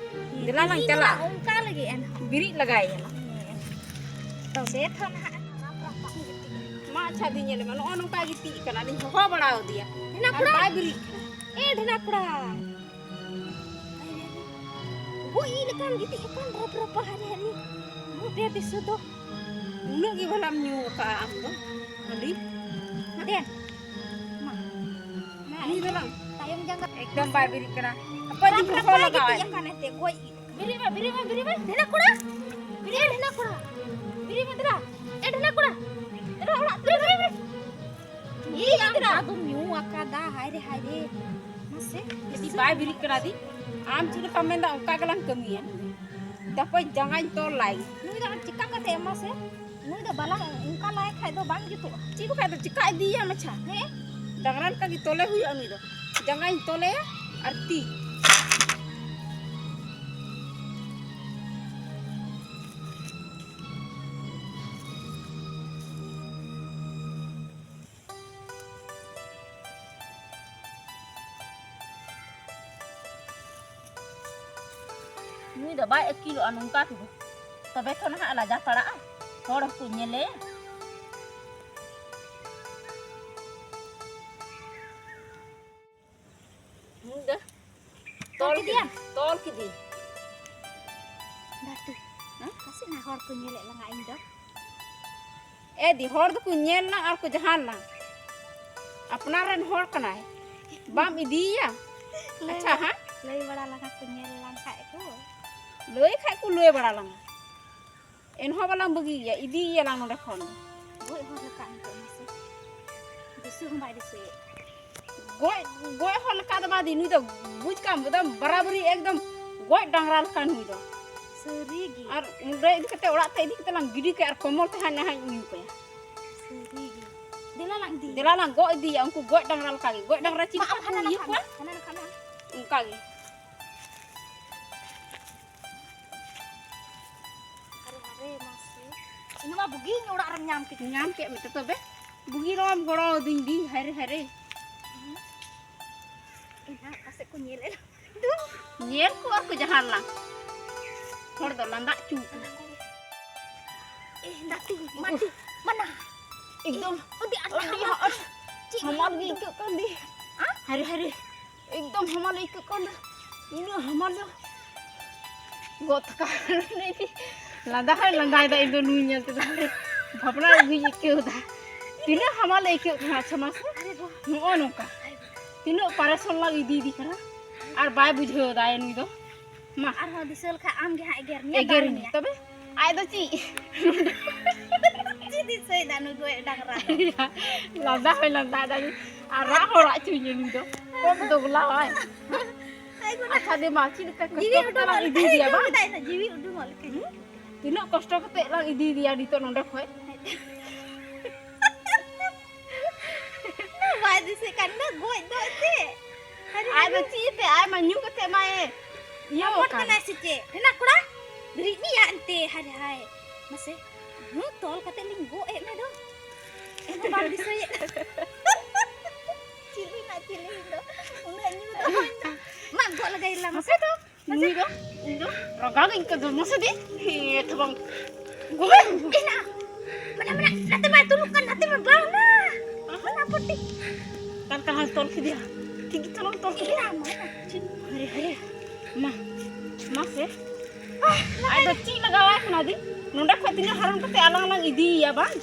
ᱫᱮᱞᱟ ᱞᱟᱝ ᱤᱧ ᱫᱚ ᱪᱟᱞᱟᱜ᱾ ᱚᱱᱠᱟ ᱞᱟᱹᱜᱤᱫ ᱮᱱ᱾ ᱵᱤᱨᱤᱫ ᱞᱟᱜᱟᱭᱮᱭᱟ ᱱᱟᱦᱟᱜ᱾ ᱛᱚᱵᱮ ᱛᱚ ᱱᱟᱦᱟᱜ᱾ ᱢᱟ ᱟᱪᱪᱷᱟ, ᱫᱤᱧ ᱧᱮᱞᱮ ᱢᱟ, ᱱᱚᱜᱼᱚ ᱱᱚᱝᱠᱟ ᱜᱤᱛᱤᱡ ᱠᱟᱱᱟ, ᱟᱫᱚᱧ ᱦᱚᱦᱚ ᱵᱟᱲᱟ ᱟᱫᱮᱭᱟ᱾ ᱰᱷᱮᱱᱟ ᱟᱨ ᱠᱚᱲᱟ᱾ ᱵᱟᱭ ᱵᱤᱨᱤᱫ ᱠᱟᱱᱟ᱾ ᱮ ᱰᱷᱮᱱᱟ ᱠᱚᱲᱟ᱾ ᱜᱚᱡ ᱞᱮᱠᱟᱢ ᱜᱤᱛᱤᱡ ᱟᱠᱟᱱ ᱨᱚᱯ ᱨᱚᱯᱟ ᱦᱟᱨᱮ ᱦᱟᱨᱮ᱾ ᱵᱩᱴᱮ ᱫᱤᱥᱟᱹ ᱫᱚ᱾ ᱩᱱᱟᱹᱜ ᱜᱮ ᱵᱷᱟᱞᱟᱢ ᱧᱩ ᱟᱠᱟᱫᱼᱟ ᱟᱢ ᱫᱚ, ᱦᱟᱺᱰᱤ? ᱫᱮᱱ᱾ ᱢᱟ᱾ ᱢᱟ, ᱩᱱᱤ ᱫᱚ ᱵᱟᱝ᱾ ᱛᱟᱭᱚᱢ ᱡᱟᱸᱜᱟ᱾ ᱮᱠᱫᱚᱢ ᱵᱟᱭ ᱵᱤᱨᱤᱫ ᱠᱟᱱᱟ᱾ ᱦᱟᱯᱳᱭ ᱨᱟᱯ ᱫᱤᱱ ᱨᱟᱯ ᱦᱚᱦᱚ ᱵᱟᱭ ᱞᱟᱜᱟᱣ ᱜᱤᱛᱤᱡ ᱟᱭ᱾ ᱟᱠᱟᱱ ᱮᱱᱛᱮ, ᱜᱚᱡ᱾ ᱵᱤᱨᱤᱫ ᱢᱮ, ᱵᱤᱨᱤᱫ ᱢᱮ, ᱵᱤᱨᱤᱫ ᱢᱮ᱾ ᱰᱷᱮᱱᱟ ᱠᱚᱲᱟ᱾ ᱵᱤᱨᱤᱫ ᱢᱮ, ᱰᱷᱮᱱᱟ ᱠᱚᱲᱟ᱾ ᱵᱤᱨᱤᱫ ᱢᱮ, ᱫᱮᱞᱟ᱾ ᱮ, ᱰᱷᱮᱱᱟ ᱠᱚᱲᱟ᱾ ᱫᱮᱞᱟ, ᱚᱲᱟᱜ, ᱵᱤᱨᱤᱫ, ᱵᱤᱨᱤᱫ, ᱵᱤᱨᱤᱫ᱾ ᱤᱭᱟᱹ, ᱟᱢ ᱫᱚᱢ ᱧᱩ ᱟᱠᱟᱫᱟ, ᱦᱟᱭ ᱨᱮ, ᱦᱟᱭ ᱨᱮ᱾ ᱢᱟᱥᱮ, ᱡᱩᱫᱤ ᱵᱟᱭ ᱵᱤᱨᱤᱫ ᱠᱟᱱᱟ ᱫᱤ, ᱟᱢ ᱪᱮᱫ ᱞᱮᱠᱟᱢ ᱢᱮᱱᱫᱟ ᱚᱱᱠᱟ ᱜᱮᱞᱟᱝ ᱠᱟᱹᱢᱤᱭᱟ᱾ ᱛᱟᱯᱚᱨ ᱡᱟᱸᱜᱟᱧ ᱛᱚᱞ ᱞᱟᱭ᱾ ᱱᱩᱭ ᱫᱚ ᱟᱨ ᱪᱤᱠᱟ ᱠᱟᱛᱮ ᱢᱟᱥᱮ? ᱱᱩᱭ ᱫᱚ ᱵᱟᱞᱟᱝ ᱚᱱᱠᱟ ᱞᱟᱭ ᱠᱷᱟᱡ ᱫᱚ ᱵᱟᱝ ᱡᱩᱛᱩᱜᱼᱟ᱾ ᱪᱮᱫ ᱵᱟᱠᱷᱟᱡ ᱫᱚ ᱪᱤᱠᱟ ᱤᱫᱤᱭᱟ ᱢᱟᱪᱷᱟ? ᱦᱮᱸ? ᱰᱟᱝᱨᱟ ᱞᱮᱠᱟ ᱜᱮ ᱛᱚᱞᱮ ᱦᱩᱭᱩᱜᱼᱟ ᱱᱩᱭ ᱫᱚ᱾ ᱡᱟᱸᱜᱟᱧ ᱛᱚᱞᱮᱭᱟ ᱟᱨ ᱛᱤ᱾ ᱱᱩᱭ ᱫᱚ ᱵᱟᱭ ᱟᱹᱠᱤᱞᱚᱜᱼᱟ ᱱᱚᱝᱠᱟ ᱛᱮᱫᱚ᱾ ᱛᱚᱵᱮ ᱠᱷᱟᱱ ᱦᱟᱸᱜ ᱞᱟᱡᱟ ᱯᱟᱲᱟᱜᱼᱟ, ᱦᱚᱲ ᱦᱚᱸᱠᱚ ᱧᱮᱞᱮᱭᱟ᱾ ᱱᱩᱭ ᱫᱚ ᱛᱚᱞ ᱛᱚᱞ ᱠᱮᱫᱮᱭᱟᱢ? ᱠᱮᱫᱮ-, ᱛᱚᱞ ᱠᱮᱫᱮ᱾ ᱫᱷᱟᱹᱨᱛᱤ᱾ ᱦᱮᱸ? ᱯᱟᱥᱮᱡ ᱱᱟ ᱦᱚᱲ ᱠᱚ ᱧᱮᱞᱮᱫ ᱞᱟᱝᱟ ᱤᱧ ᱫᱚ᱾ ᱮ ᱫᱤ, ᱦᱚᱲ ᱫᱚᱠᱚ ᱧᱮᱞ ᱞᱟᱝ ᱟᱨ ᱠᱚ ᱡᱟᱦᱟᱱ ᱞᱟᱝ᱾ ᱟᱯᱱᱟᱨ ᱨᱮᱱ ᱦᱚᱲ ᱠᱟᱱᱟᱭ᱾ ᱵᱟᱢ ᱤᱫᱤᱭᱮᱭᱟ? ᱞᱟᱹᱭ ᱟᱪᱪᱷᱟ, ᱵᱟᱲᱟ, ᱦᱮᱸ? ᱞᱟᱹᱭ ᱵᱟᱲᱟ ᱞᱟᱝᱟ ᱠᱚ, ᱧᱮᱞ ᱞᱟᱝ ᱠᱷᱟᱡ ᱠᱚ᱾ ᱞᱟᱹᱭ ᱠᱷᱟᱡ ᱠᱚ ᱞᱟᱹᱭ ᱵᱟᱲᱟ ᱞᱟᱝᱟ᱾ ᱮᱱᱦᱚᱸ ᱵᱟᱞᱟᱝ ᱵᱟᱹᱜᱤᱭᱮᱭᱟ, ᱤᱫᱤᱭᱮᱭᱟ ᱞᱟᱝ ᱱᱚᱰᱮ ᱠᱷᱚᱱ᱾ ᱜᱚᱡ ᱦᱚᱲ ᱞᱮᱠᱟ ᱱᱤᱛᱚᱜ ᱢᱟᱥᱮ᱾ ᱫᱤᱥᱟᱹ ᱦᱚᱸ ᱵᱟᱭ ᱫᱤᱥᱟᱹᱭᱮᱫ᱾ ᱜᱚᱡ, ᱜᱚᱡ ᱦᱚᱲ ᱞᱮᱠᱟ ᱫᱚ ᱵᱟᱝ ᱫᱤ, ᱱᱩᱭ ᱫᱚ ᱵᱩᱡᱽ ᱠᱟᱢ, ᱮᱠᱫᱚᱢ ᱵᱟᱨᱟᱵᱟᱨᱤ, ᱮᱠᱫᱚᱢ ᱜᱚᱡ ᱰᱟᱝᱨᱟ ᱞᱮᱠᱟ ᱱᱩᱭ ᱫᱚ᱾ ᱥᱟᱹᱨᱤ ᱜᱮ᱾ ᱟᱨ ᱱᱚᱰᱮ ᱤᱫᱤ ᱠᱟᱛᱮ, ᱚᱲᱟᱜ ᱛᱮ ᱤᱫᱤ ᱠᱟᱛᱮ ᱞᱟᱝ ᱜᱤᱰᱤ ᱠᱟᱭᱟ ᱟᱨ ᱠᱚᱢᱚᱞ ᱛᱮ ᱦᱟᱸᱜ ᱱᱟᱦᱟᱜ ᱤᱧ ᱩᱭᱩ ᱠᱟᱭᱟ᱾ ᱥᱟᱹᱨᱤ ᱜᱮ᱾ ᱫᱮᱞᱟ ᱞᱟᱝ ᱤᱫᱤ᱾ ᱫᱮᱞᱟ ᱞᱟᱝ ᱜᱚᱜ ᱤᱫᱤᱭᱟ, ᱩᱱᱠᱩ ᱜᱚᱡ ᱰᱟᱝᱨᱟ ᱞᱮᱠᱟ ᱜᱮ᱾ ᱜᱚᱡ ᱰᱟᱝᱨᱟ ᱪᱮᱫ ᱢᱟ, ᱞᱮᱠᱟ ᱟᱢ ᱠᱚ ᱦᱟᱱᱟ ᱩᱭᱩ ᱱᱟᱠᱷᱟ ᱠᱚᱣᱟ᱾ ᱢᱮ, ᱦᱟᱱᱟ ᱱᱟᱠᱷᱟ ᱢᱮ᱾ ᱚᱱᱠᱟ ᱜᱮ᱾ ᱟᱨᱮ ᱦᱟᱨᱮ ᱢᱟᱥᱮ᱾ ᱤᱧ ᱢᱟ ᱵᱩᱜᱤᱧ ᱚᱲᱟᱜ ᱨᱮᱢ ᱧᱟᱢ ᱠᱮᱫ᱾ ᱧᱟᱢ ᱠᱮᱫ ᱢᱮᱛᱮ ᱛᱚᱵᱮ᱾ ᱵᱩᱜᱤ ᱨᱚᱲᱮᱢ ᱜᱚᱲᱚ ᱟᱹᱫᱤᱧ ᱫᱤ, ᱦᱟᱭᱨᱮ ᱦᱟᱭᱨᱮ᱾ ᱤᱧ ᱦᱟᱸᱜ ᱯᱟᱥᱮᱡ ᱠᱚ ᱧᱮᱞᱮᱫ ᱫᱚ᱾ ᱧᱮᱞ ᱠᱚᱣᱟ ᱠᱚ ᱡᱟᱦᱟᱸ ᱞᱟᱝ᱾ ᱦᱚᱲ ᱫᱚ ᱞᱟᱸᱫᱟ ᱚᱪᱚ ᱟᱠᱚ᱾ ᱮ, ᱫᱟᱹᱛᱩ, ᱢᱟᱹᱴᱩ, ᱢᱟᱱᱟ᱾ ᱮᱠᱫᱚᱢ ᱮ, ᱟᱹᱰᱤ ᱟᱸᱴ ᱟᱹᱰᱤ ᱦᱟᱢᱟᱞ᱾ ᱦᱟᱢᱟᱞ ᱪᱮᱫ ᱜᱮ ᱦᱟᱢᱟᱞ ᱟᱹᱭᱠᱟᱹᱜ ᱠᱟᱱ ᱫᱤ᱾ ᱦᱟᱸ? ᱦᱟᱭᱨᱮ, ᱦᱟᱭᱨᱮ᱾ ᱮᱠᱫᱚᱢ ᱦᱟᱢᱟᱞ ᱟᱹᱭᱠᱟᱹᱜ ᱠᱟᱱ ᱫᱚ᱾ ᱩᱱᱟᱹᱜ ᱦᱟᱢᱟᱞ ᱫᱚ᱾ ᱜᱚᱫ ᱠᱟᱜ ᱞᱟᱸᱫᱟ ᱦᱚᱸᱭ ᱞᱟᱸᱫᱟᱭᱮᱫᱟ, ᱤᱧ ᱫᱚ ᱱᱩᱭ ᱧᱮᱞ ᱛᱮᱫᱚ ᱵᱷᱟᱵᱽᱱᱟ ᱜᱤᱧ ᱟᱹᱭᱠᱟᱹᱣ ᱮᱫᱟ᱾ ᱛᱤᱱᱟᱹᱜ ᱦᱟᱢᱟᱞ ᱟᱹᱭᱠᱟᱹᱜ ᱠᱟᱱᱟ, ᱟᱪᱪᱷᱟ ᱢᱟᱥᱮ᱾ ᱟᱨᱮ ᱵᱟᱵᱟ᱾ ᱱᱚᱜᱼᱚ ᱱᱚᱝᱠᱟ᱾ ᱛᱤᱱᱟᱹᱜ ᱯᱟᱨᱮᱥᱚᱱ ᱞᱟᱝ ᱤᱫᱤᱭᱮᱫᱮ ᱠᱟᱱᱟ, ᱟᱨ ᱵᱟᱭ ᱵᱩᱡᱷᱟᱹᱣ ᱮᱫᱟ ᱱᱩᱭ ᱫᱚ᱾ ᱢᱟ᱾ ᱟᱨᱦᱚᱸ ᱫᱤᱥᱟᱹ ᱞᱮᱠᱷᱟᱡ ᱟᱢ ᱜᱮ ᱦᱟᱸᱜ ᱮᱜᱮᱨ ᱢᱮᱭᱟ, ᱮᱜᱮᱨ ᱫᱟᱞ ᱢᱮᱭᱟ᱾ ᱛᱚᱵᱮ ᱟᱡ ᱫᱚ ᱪᱮᱫ? ᱪᱮᱫ ᱫᱤᱥᱟᱹᱭᱮᱫᱟ ᱱᱩᱭ ᱜᱚᱡ ᱰᱟᱝᱨᱟ ᱫᱚ? ᱞᱟᱸᱫᱟ ᱦᱚᱸᱭ ᱞᱟᱸᱫᱟᱭᱮᱫᱟ, ᱟᱨ ᱨᱟᱜ ᱦᱚᱸ ᱨᱟᱜ ᱦᱚᱪᱚᱧᱟ ᱱᱩᱭ ᱫᱚ᱾ ᱠᱚᱢ ᱫᱚᱜᱽᱞᱟ ᱦᱚᱸᱭ᱾ ᱟᱭ ᱜᱚ, ᱟᱪᱪᱷᱟ, ᱫᱮ ᱢᱟ, ᱪᱮᱫ ᱞᱮᱠᱟ ᱡᱤᱣᱤ ᱠᱚᱥᱴᱚ ᱠᱟᱛᱮ ᱩᱰᱩᱝᱚᱜ ᱞᱟᱝ ᱞᱮᱠᱟ ᱤᱫᱤᱭᱮᱫᱮᱭᱟ ᱟᱹᱭᱠᱟᱹᱣ ᱵᱟᱝ? ᱠᱮᱫᱟ, ᱤᱧ ᱫᱚ ᱡᱤᱣᱤ ᱩᱰᱩᱝᱚᱜ ᱞᱮᱠᱟ᱾ ᱦᱩᱸ? ᱛᱤᱱᱟᱹᱜ ᱠᱚᱥᱴᱚ ᱠᱟᱛᱮ ᱞᱟᱝ ᱤᱫᱤᱭᱮᱫᱮᱭᱟ ᱱᱤᱛᱚᱜ ᱱᱚᱸᱰᱮ ᱠᱷᱚᱡ᱾ ᱵᱟᱭ ᱫᱤᱥᱟᱹᱜ ᱠᱟᱱ ᱫᱚ, ᱜᱚᱡ ᱫᱚ ᱮᱱᱛᱮ᱾ ᱟᱨᱮ ᱟᱡ ᱫᱚ ᱪᱮᱫ ᱛᱮ? ᱟᱡ ᱢᱟ ᱧᱩ ᱠᱟᱛᱮ ᱢᱟᱭ ᱤᱭᱟᱹ ᱦᱚᱯᱚᱱ ᱟᱠᱟᱱ᱾ ᱠᱟᱱᱟᱭ ᱥᱮ ᱪᱮᱫ? ᱦᱮᱱᱟ ᱠᱚᱲᱟ, ᱵᱮᱨᱮᱫ ᱢᱮᱭᱟ ᱮᱱᱛᱮ, ᱦᱟᱭ ᱦᱟᱭ᱾ ᱢᱟᱥᱮ, ᱦᱩᱸ, ᱛᱚᱞ ᱠᱟᱛᱮ ᱞᱤᱧ ᱜᱚᱜ ᱮᱫ ᱢᱮ ᱫᱚ᱾ ᱮᱱᱦᱚᱸ ᱵᱟᱢ ᱫᱤᱥᱟᱹᱭᱮᱫ᱾ ᱪᱤᱞᱤ ᱱᱟ ᱪᱤᱞᱤ ᱤᱧ ᱫᱚ, ᱩᱱᱟᱹᱜ ᱧᱩ ᱫᱚ ᱵᱟᱹᱧ ᱫᱚ᱾ ᱢᱟ, ᱜᱚᱜ ᱞᱟᱜᱟᱭ ᱞᱟᱝ ᱢᱟᱥᱮ ᱫᱚ᱾ ᱱᱩᱭ ᱫᱚ, ᱤᱧ ᱫᱚ ᱨᱟᱜᱟ ᱜᱤᱧ ᱠᱟᱫᱚ, ᱢᱟᱥᱮ ᱫᱤ᱾ ᱦᱮᱸ, ᱛᱚ ᱵᱟᱝ᱾ ᱜᱚᱜ᱾ ᱮᱱᱟ᱾ ᱢᱟᱱᱮ, ᱢᱟᱱᱮ, ᱱᱟᱛᱮ ᱢᱟᱭ ᱛᱩᱞᱩᱜ ᱠᱟᱱ, ᱱᱟᱛᱮ ᱢᱟ ᱵᱟᱝ ᱱᱟ᱾ ᱢᱟᱱᱟ ᱯᱚᱴᱤ᱾ ᱛᱟᱞᱠᱟ ᱦᱚᱸᱭ ᱛᱚᱞ ᱠᱮᱫᱮᱭᱟ᱾ ᱴᱷᱤᱠ ᱜᱮ ᱛᱚᱞᱚᱝ ᱛᱚᱞ ᱠᱮᱫᱮᱭᱟ᱾ ᱮᱱᱟ, ᱢᱟᱱᱟ᱾ ᱦᱟᱭᱨᱮ, ᱦᱟᱭᱨᱮ᱾ ᱢᱟ, ᱢᱟᱥᱮ᱾ ᱟᱡ ᱫᱚ ᱪᱮᱫ ᱞᱟᱜᱟᱣᱟᱭ ᱠᱟᱱᱟ ᱫᱤ? ᱱᱚᱸᱰᱮ ᱠᱷᱚᱡ ᱛᱤᱱᱟᱹᱜ ᱦᱟᱨᱚᱱ ᱠᱟᱛᱮ ᱟᱞᱟᱝ ᱞᱟᱝ ᱤᱫᱤᱭᱮᱭᱟ ᱵᱟᱝ?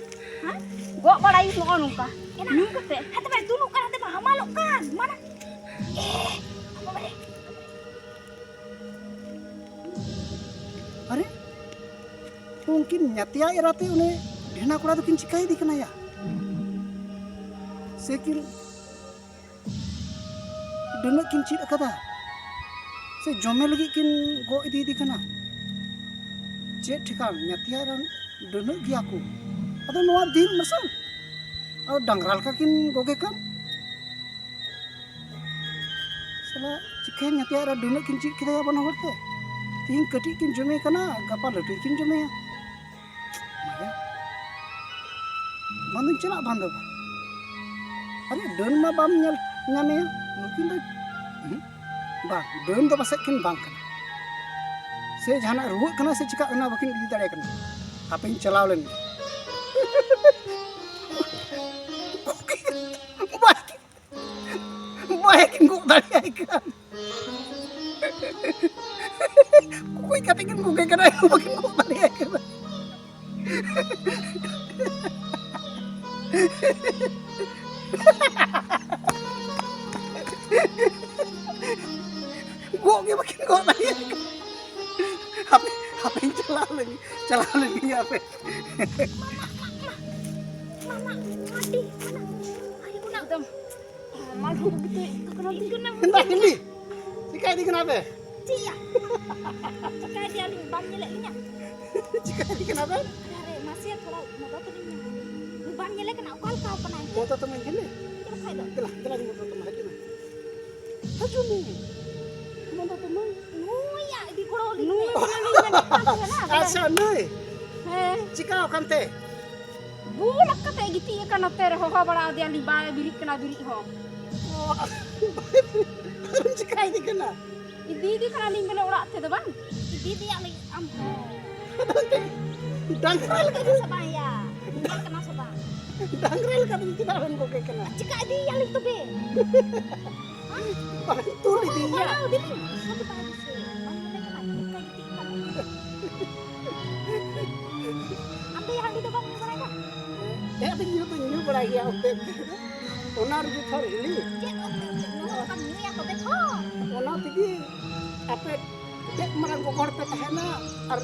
ᱦᱮᱸ? ᱜᱚᱜ ᱵᱟᱲᱟᱭ ᱱᱚᱜᱼᱚ ᱱᱚᱝᱠᱟ᱾ ᱮᱱᱟ᱾ ᱧᱩ ᱠᱟᱛᱮ᱾ ᱱᱟᱛᱮ ᱢᱟᱭ ᱛᱩᱞᱩᱜ ᱠᱟᱱ, ᱱᱟᱛᱮ ᱢᱟ ᱦᱟᱢᱟᱞᱚᱜ ᱠᱟᱱ᱾ ᱢᱟᱱᱟ᱾ ᱮ, ᱵᱟᱵᱟ ᱨᱮ᱾ ᱟᱨᱮ, ᱩᱱᱠᱤᱱ ᱧᱟᱛᱭᱟ ᱮᱨᱟᱛᱮ ᱩᱱᱤ ᱰᱷᱮᱱᱟ ᱠᱚᱲᱟ ᱫᱚᱠᱤᱱ ᱪᱤᱠᱟᱹᱭᱮᱫᱮ ᱠᱟᱱᱟ ᱭᱟ? ᱥᱮ ᱠᱤᱱ ᱰᱟᱹᱱᱟᱹᱜ ᱠᱤᱱ ᱪᱮᱫ ᱟᱠᱟᱫᱟ? ᱥᱮ ᱡᱚᱢᱮ ᱞᱟᱹᱜᱤᱫ ᱠᱤᱱ ᱜᱚᱜ ᱤᱫᱤᱭᱮᱫᱮ ᱠᱟᱱᱟ? ᱪᱮᱫ ᱴᱷᱤᱠᱟᱹᱱ, ᱧᱟᱛᱭᱟ ᱨᱮᱱ ᱰᱟᱹᱱᱟᱹᱜ ᱜᱮᱭᱟ ᱠᱚ᱾ ᱟᱫᱚ ᱱᱚᱣᱟ ᱫᱤᱱ ᱢᱟᱨᱥᱟᱞ ᱟᱨ ᱰᱟᱝᱨᱟ ᱞᱮᱠᱟ ᱠᱤᱱ ᱜᱚᱜᱮ ᱠᱟᱱ᱾ ᱥᱟᱞᱟ ᱪᱤᱠᱟᱹᱭ ᱧᱟᱛᱭᱟ ᱨᱮ ᱰᱟᱹᱱᱟᱹᱜ ᱠᱤᱱ ᱪᱮᱫ ᱠᱮᱫᱮᱭᱟ ᱵᱟᱱᱟ ᱦᱚᱲ ᱛᱮ᱾ ᱛᱤᱦᱤᱧ ᱠᱟᱹᱴᱤᱡ ᱠᱤᱱ ᱡᱚᱢᱮ ᱠᱟᱱᱟ, ᱜᱟᱯᱟ ᱞᱟᱹᱴᱩᱭ ᱠᱤᱱ ᱡᱚᱢᱮᱭᱟ᱾ ᱵᱟᱝ ᱫᱚᱧ ᱪᱟᱞᱟᱜ ᱵᱟᱝ ᱫᱚ ᱵᱟᱝ᱾ ᱟᱨᱮ ᱰᱟᱹᱱ ᱢᱟ ᱵᱟᱢ ᱧᱮᱞ ᱧᱟᱢᱮᱭᱟ᱾ ᱱᱩᱠᱤᱱ ᱫᱚ, ᱦᱩᱸ? ᱵᱟᱝ, ᱰᱟᱹᱱ ᱫᱚ ᱯᱟᱥᱮᱡ ᱠᱤᱱ ᱵᱟᱝ ᱠᱟᱱᱟ᱾ ᱥᱮ ᱡᱟᱦᱟᱱᱟᱜ ᱨᱩᱣᱟᱹᱜ ᱠᱟᱱᱟ ᱥᱮ ᱪᱤᱠᱟᱹᱜ ᱠᱟᱱᱟ, ᱵᱟᱹᱠᱤᱱ ᱤᱫᱤ ᱫᱟᱲᱮᱭᱟᱜ ᱠᱟᱱᱟ᱾ ᱦᱟᱯᱮᱧ ᱪᱟᱞᱟᱣ ᱞᱮᱱ ᱜᱮ᱾ ᱵᱟᱭ ᱵᱟᱭ ᱠᱤᱱ ᱜᱚᱜ ᱫᱟᱲᱮᱭᱟᱭ ᱠᱟᱱ᱾ ᱠᱚᱠᱚᱭ ᱠᱟᱛᱮ ᱠᱤᱱ ᱜᱚᱜᱮ ᱠᱟᱱᱟ, ᱵᱟᱹᱠᱤᱱ ᱜᱚᱜ ᱫᱟᱲᱮᱭᱟᱭ ᱠᱟᱱᱟ᱾ ᱜᱚᱜ ᱜᱮ ᱵᱟᱹᱠᱤᱱ ᱜᱚᱜ ᱫᱟᱲᱮᱭᱟᱭ ᱠᱟᱱᱟ᱾ ᱦᱟᱯᱮ, ᱦᱟᱯᱮᱧ ᱪᱟᱞᱟᱣ ᱞᱮᱱ, ᱪᱟᱞᱟᱣ ᱞᱮᱱ ᱜᱮ ᱦᱟᱯᱮ᱾ ᱢᱟᱢᱟ, ᱢᱟᱢᱟ, ᱢᱟᱢᱟ, ᱟᱹᱰᱤ, ᱚᱱᱟ, ᱟᱹᱰᱤ ᱚᱱᱟ ᱮᱠᱫᱚᱢ᱾ ᱢᱟ ᱞᱩᱜᱩ ᱜᱤᱛᱟᱹ ᱤᱧ ᱠᱟᱱᱟ ᱤᱧ ᱠᱟᱱᱟ ᱢᱮᱱᱫᱟ ᱦᱤᱞᱤ, ᱪᱤᱠᱟᱹᱭ ᱫᱤ ᱠᱟᱱᱟ ᱯᱮ? ᱪᱮᱫ ᱭᱟ? ᱪᱤᱠᱟᱹᱭ ᱫᱤᱭᱟᱞᱤᱧ, ᱵᱟᱢ ᱧᱮᱞᱮᱫ ᱞᱤᱧᱟ? ᱪᱤᱠᱟᱹᱭ ᱫᱤ ᱠᱟᱱᱟ ᱯᱮ? ᱟᱨᱮ, ᱢᱟᱥᱮ ᱛᱷᱚᱲᱟ ᱢᱚᱫᱚ ᱛᱟᱹᱞᱤᱧ ᱢᱮ᱾ ᱵᱟᱢ ᱧᱮᱞᱮ ᱠᱟᱱᱟ? ᱚᱠᱟ ᱞᱮᱠᱟ ᱠᱟᱱᱟᱭ? ᱢᱚᱫᱚ ᱛᱟᱢᱟᱧ ᱦᱤᱞᱤ᱾ ᱪᱮᱫ ᱵᱟᱠᱷᱟᱡ ᱫᱚ? ᱫᱮᱞᱟ, ᱫᱮᱞᱟ, ᱢᱚᱫᱚ ᱛᱟᱢᱟ, ᱦᱤᱡᱩᱜ ᱢᱮ᱾ ᱦᱤᱡᱩᱜ ᱢᱮ᱾ ᱢᱚᱫᱚ ᱛᱟᱢᱟ᱾ ᱱᱩᱭᱟᱜ ᱤᱫᱤ ᱜᱚᱲᱚ ᱞᱤᱧ ᱢᱮ᱾ ᱱᱩᱭ ᱜᱚᱲᱚ ᱞᱤᱧ ᱢᱮᱱᱮᱫ ᱠᱟᱱ ᱛᱟᱦᱮᱱᱟ, ᱵᱚᱞᱮ᱾ ᱟᱪᱪᱷᱟ, ᱱᱩᱭ? ᱦᱮᱸ᱾ ᱪᱤᱠᱟᱹ ᱟᱠᱟᱱ ᱛᱮ? ᱵᱩᱞ ᱠᱟᱛᱮ ᱜᱤᱛᱤᱡ ᱟᱠᱟᱱ ᱱᱚᱛᱮ ᱨᱮ, ᱦᱚᱦᱚ ᱵᱟᱲᱟ ᱟᱫᱮᱭᱟᱞᱤᱧ, ᱵᱟᱭ ᱵᱮᱨᱮᱫ ᱠᱟᱱᱟ ᱵᱮᱨᱮᱫ ᱦᱚᱸ᱾ ᱚ, ᱟᱫᱚᱢ ᱪᱤᱠᱟᱹᱭᱮᱫᱮ ᱠᱟᱱᱟ? ᱤᱫᱤᱭᱮᱫᱮ ᱠᱟᱱᱟᱞᱤᱧ ᱵᱚᱞᱮ ᱚᱲᱟᱜ ᱛᱮᱫᱚ ᱵᱟᱝ, ᱤᱫᱤᱭᱮᱫᱮᱭᱟᱞᱤᱧ ᱟᱢ ᱦᱚᱸ᱾ ᱰᱟᱝᱨᱟ ᱞᱮᱠᱟ ᱧᱮᱞ ᱫᱚ ᱥᱮ ᱵᱟᱝ ᱭᱟ? ᱧᱮᱞ ᱠᱟᱱᱟ ᱥᱮ ᱵᱟᱝ? ᱰᱟᱝᱨᱟ ᱞᱮᱠᱟ ᱫᱚ ᱪᱮᱫᱟᱜ ᱵᱮᱱ ᱜᱚᱜᱮ ᱠᱟᱱᱟ? ᱪᱤᱠᱟ ᱤᱫᱤᱭᱮᱭᱟᱞᱤᱧ ᱛᱚᱵᱮ? ᱵᱟᱝ ᱛᱩᱞ ᱤᱫᱤᱭᱮᱭᱟ᱾ ᱵᱟᱲᱟ ᱤᱫᱤᱞᱤᱧ, ᱥᱟᱵ ᱵᱟᱭ ᱫᱤᱥᱟᱹᱭᱟ, ᱵᱟᱝ ᱧᱮᱞᱮ ᱠᱟᱱᱟ, ᱪᱤᱠᱟ ᱜᱤᱛᱤᱡ ᱠᱟᱱᱟ᱾ ᱟᱢ ᱫᱚ ᱦᱟᱺᱰᱤ ᱫᱚ ᱵᱟᱢ ᱧᱩ ᱵᱟᱲᱟᱭᱮᱫᱟ? ᱦᱮᱸ, ᱟᱫᱚ ᱧᱩ ᱫᱚᱧ ᱧᱩ ᱵᱟᱲᱟᱭ ᱜᱮᱭᱟ ᱚᱠᱛᱮ ᱚᱠᱛᱮ ᱫᱚ᱾ ᱚᱱᱟ ᱨᱮᱜᱮ ᱛᱷᱚᱨ ᱦᱤᱞᱤ᱾ ᱪᱮᱫ ᱚᱠᱛᱮ ᱚᱠᱛᱮ ᱧᱩ ᱵᱟᱢ ᱧᱩᱭᱟ ᱛᱚᱵᱮ ᱛᱚ? ᱚᱱᱟ ᱛᱮᱜᱮ ᱟᱯᱮ ᱪᱮᱫ ᱢᱟᱨᱟᱝ ᱜᱚᱜᱚ ᱦᱚᱲ ᱯᱮ ᱛᱟᱦᱮᱱᱟ ᱟᱨ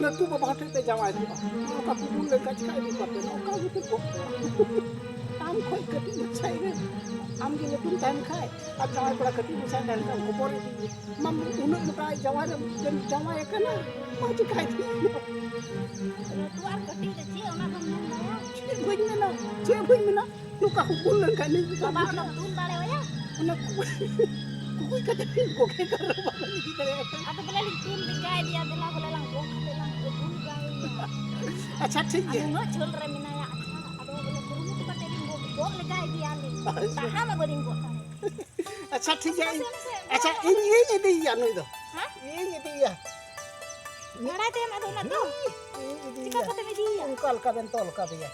ᱞᱟᱹᱴᱩ ᱵᱟᱵᱟ ᱦᱚᱲ ᱴᱷᱮᱱ ᱯᱮ ᱡᱟᱶᱟᱭ ᱦᱩᱭᱩᱜᱼᱟ᱾ ᱱᱚᱝᱠᱟ ᱠᱩᱠᱩᱞ ᱞᱮᱠᱟ ᱪᱤᱠᱟ ᱤᱫᱤ ᱠᱚᱣᱟ ᱯᱮ? ᱱᱚᱝᱠᱟ ᱜᱮ ᱯᱮ ᱜᱚᱜ ᱠᱚᱣᱟ᱾ ᱟᱢ ᱠᱷᱚᱡ ᱠᱟᱹᱴᱤᱡ ᱢᱟᱪᱷᱟ ᱨᱮ ᱟᱢ ᱜᱮ ᱞᱟᱹᱴᱩᱢ ᱛᱟᱦᱮᱱ ᱠᱷᱟᱡ ᱟᱨ ᱡᱟᱶᱟᱭ ᱠᱚᱲᱟ ᱠᱟᱹᱴᱤᱡ ᱢᱟᱪᱷᱟ ᱛᱟᱦᱮᱱ ᱠᱷᱟᱡ ᱦᱚᱯᱚᱱ ᱤᱫᱤ ᱢᱟ ᱩᱱᱟᱹᱜ ᱢᱚᱴᱟ ᱡᱟᱶᱟᱭ ᱨᱮ ᱡᱟᱶᱟᱭ ᱠᱟᱱᱟ ᱢᱟ ᱪᱤᱠᱟᱭ ᱫᱤᱧ᱾ ᱞᱟᱹᱴᱩ ᱟᱨ ᱠᱟᱹᱴᱤᱡ ᱨᱮ ᱪᱮᱫ ᱚᱱᱟ ᱫᱚᱢ ᱢᱮᱱ ᱫᱟᱲᱮᱭᱟᱜᱼᱟ? ᱪᱮᱫ ᱵᱟᱹᱧ ᱢᱮᱱᱟ, ᱪᱮᱫ ᱵᱟᱹᱧ ᱢᱮᱱᱟ, ᱱᱚᱝᱠᱟ ᱠᱚ ᱠᱩᱞ ᱞᱮᱱᱠᱷᱟᱱ ᱱᱤᱡ ᱵᱟᱵᱟ ᱚᱱᱟ ᱫᱩᱞ ᱫᱟᱲᱮ ᱟᱭᱟ? ᱚᱱᱟ ᱠᱩ-, ᱠᱩᱠᱩᱭ ᱠᱟᱛᱮ ᱯᱷᱤᱨ ᱜᱚᱜᱮ ᱠᱟᱨᱚ ᱵᱟᱵᱟ ᱤᱫᱤ ᱫᱟᱲᱮᱭᱟᱜ ᱠᱟᱱᱟ᱾ ᱟᱫᱚ ᱵᱚᱞᱮ ᱞᱤᱧ ᱛᱩᱞ ᱞᱮᱜᱟᱭ ᱜᱮᱭᱟ, ᱫᱮᱞᱟ ᱵᱚᱞᱮ ᱞᱟᱝ ᱜᱚᱜ ᱠᱟᱛᱮ ᱞᱟᱝ ᱟᱹᱜᱩ ᱞᱮᱜᱟᱭ ᱜᱮᱭᱟ᱾ ᱟᱪᱪᱷᱟ, ᱴᱷᱤᱠ ᱟᱨ ᱜᱮᱭᱟ᱾ ᱱᱩᱱᱟᱹᱜ ᱡᱷᱟᱹᱞ ᱨᱮ ᱢᱮᱱᱟᱭᱟ, ᱟᱪᱪᱷᱟ, ᱟᱫᱚ ᱵᱚᱞᱮ ᱠᱩᱨᱩᱢᱩᱴᱩ ᱠᱟᱛᱮ ᱞᱤᱧ ᱜᱚᱜ, ᱜᱚᱜ ᱞᱮᱜᱟᱭ ᱜᱮᱭᱟ ᱞᱤᱧ᱾ ᱟᱪᱪᱷᱟ᱾ ᱛᱟᱦᱟ ᱢᱟ ᱵᱟᱹᱞᱤᱧ ᱜᱚᱜ ᱫᱟᱲᱮᱭᱟᱜ᱾ ᱟᱪᱪᱷᱟ, ᱴᱷᱤᱠ ᱜᱮᱭᱟ᱾ ᱟᱪᱪᱷᱟ, ᱤᱧ, ᱟᱪᱪᱷᱟ, ᱟᱪᱪᱷᱟ, ᱤᱧ, ᱤᱧ ᱤᱫᱤᱭᱮᱭᱟ ᱱᱩᱭ ᱫᱚ᱾ ᱦᱮᱸ? ᱤᱧ ᱤᱫᱤᱭᱮᱭᱟ᱾ ᱵᱟᱲᱟᱭ ᱛᱟᱭᱚᱢ ᱟᱫᱚ ᱚᱱᱟ ᱫᱚ? ᱤᱧ ᱤᱫᱤᱭᱮᱭᱟ᱾ ᱪᱤᱠᱟ ᱠᱟᱛᱮᱢ ᱤᱫᱤᱭᱮᱭᱟ? ᱚᱱᱠᱟ ᱞᱮᱠᱟ ᱵᱮᱱ ᱛᱚᱞ ᱠᱟᱫᱮᱭᱟ᱾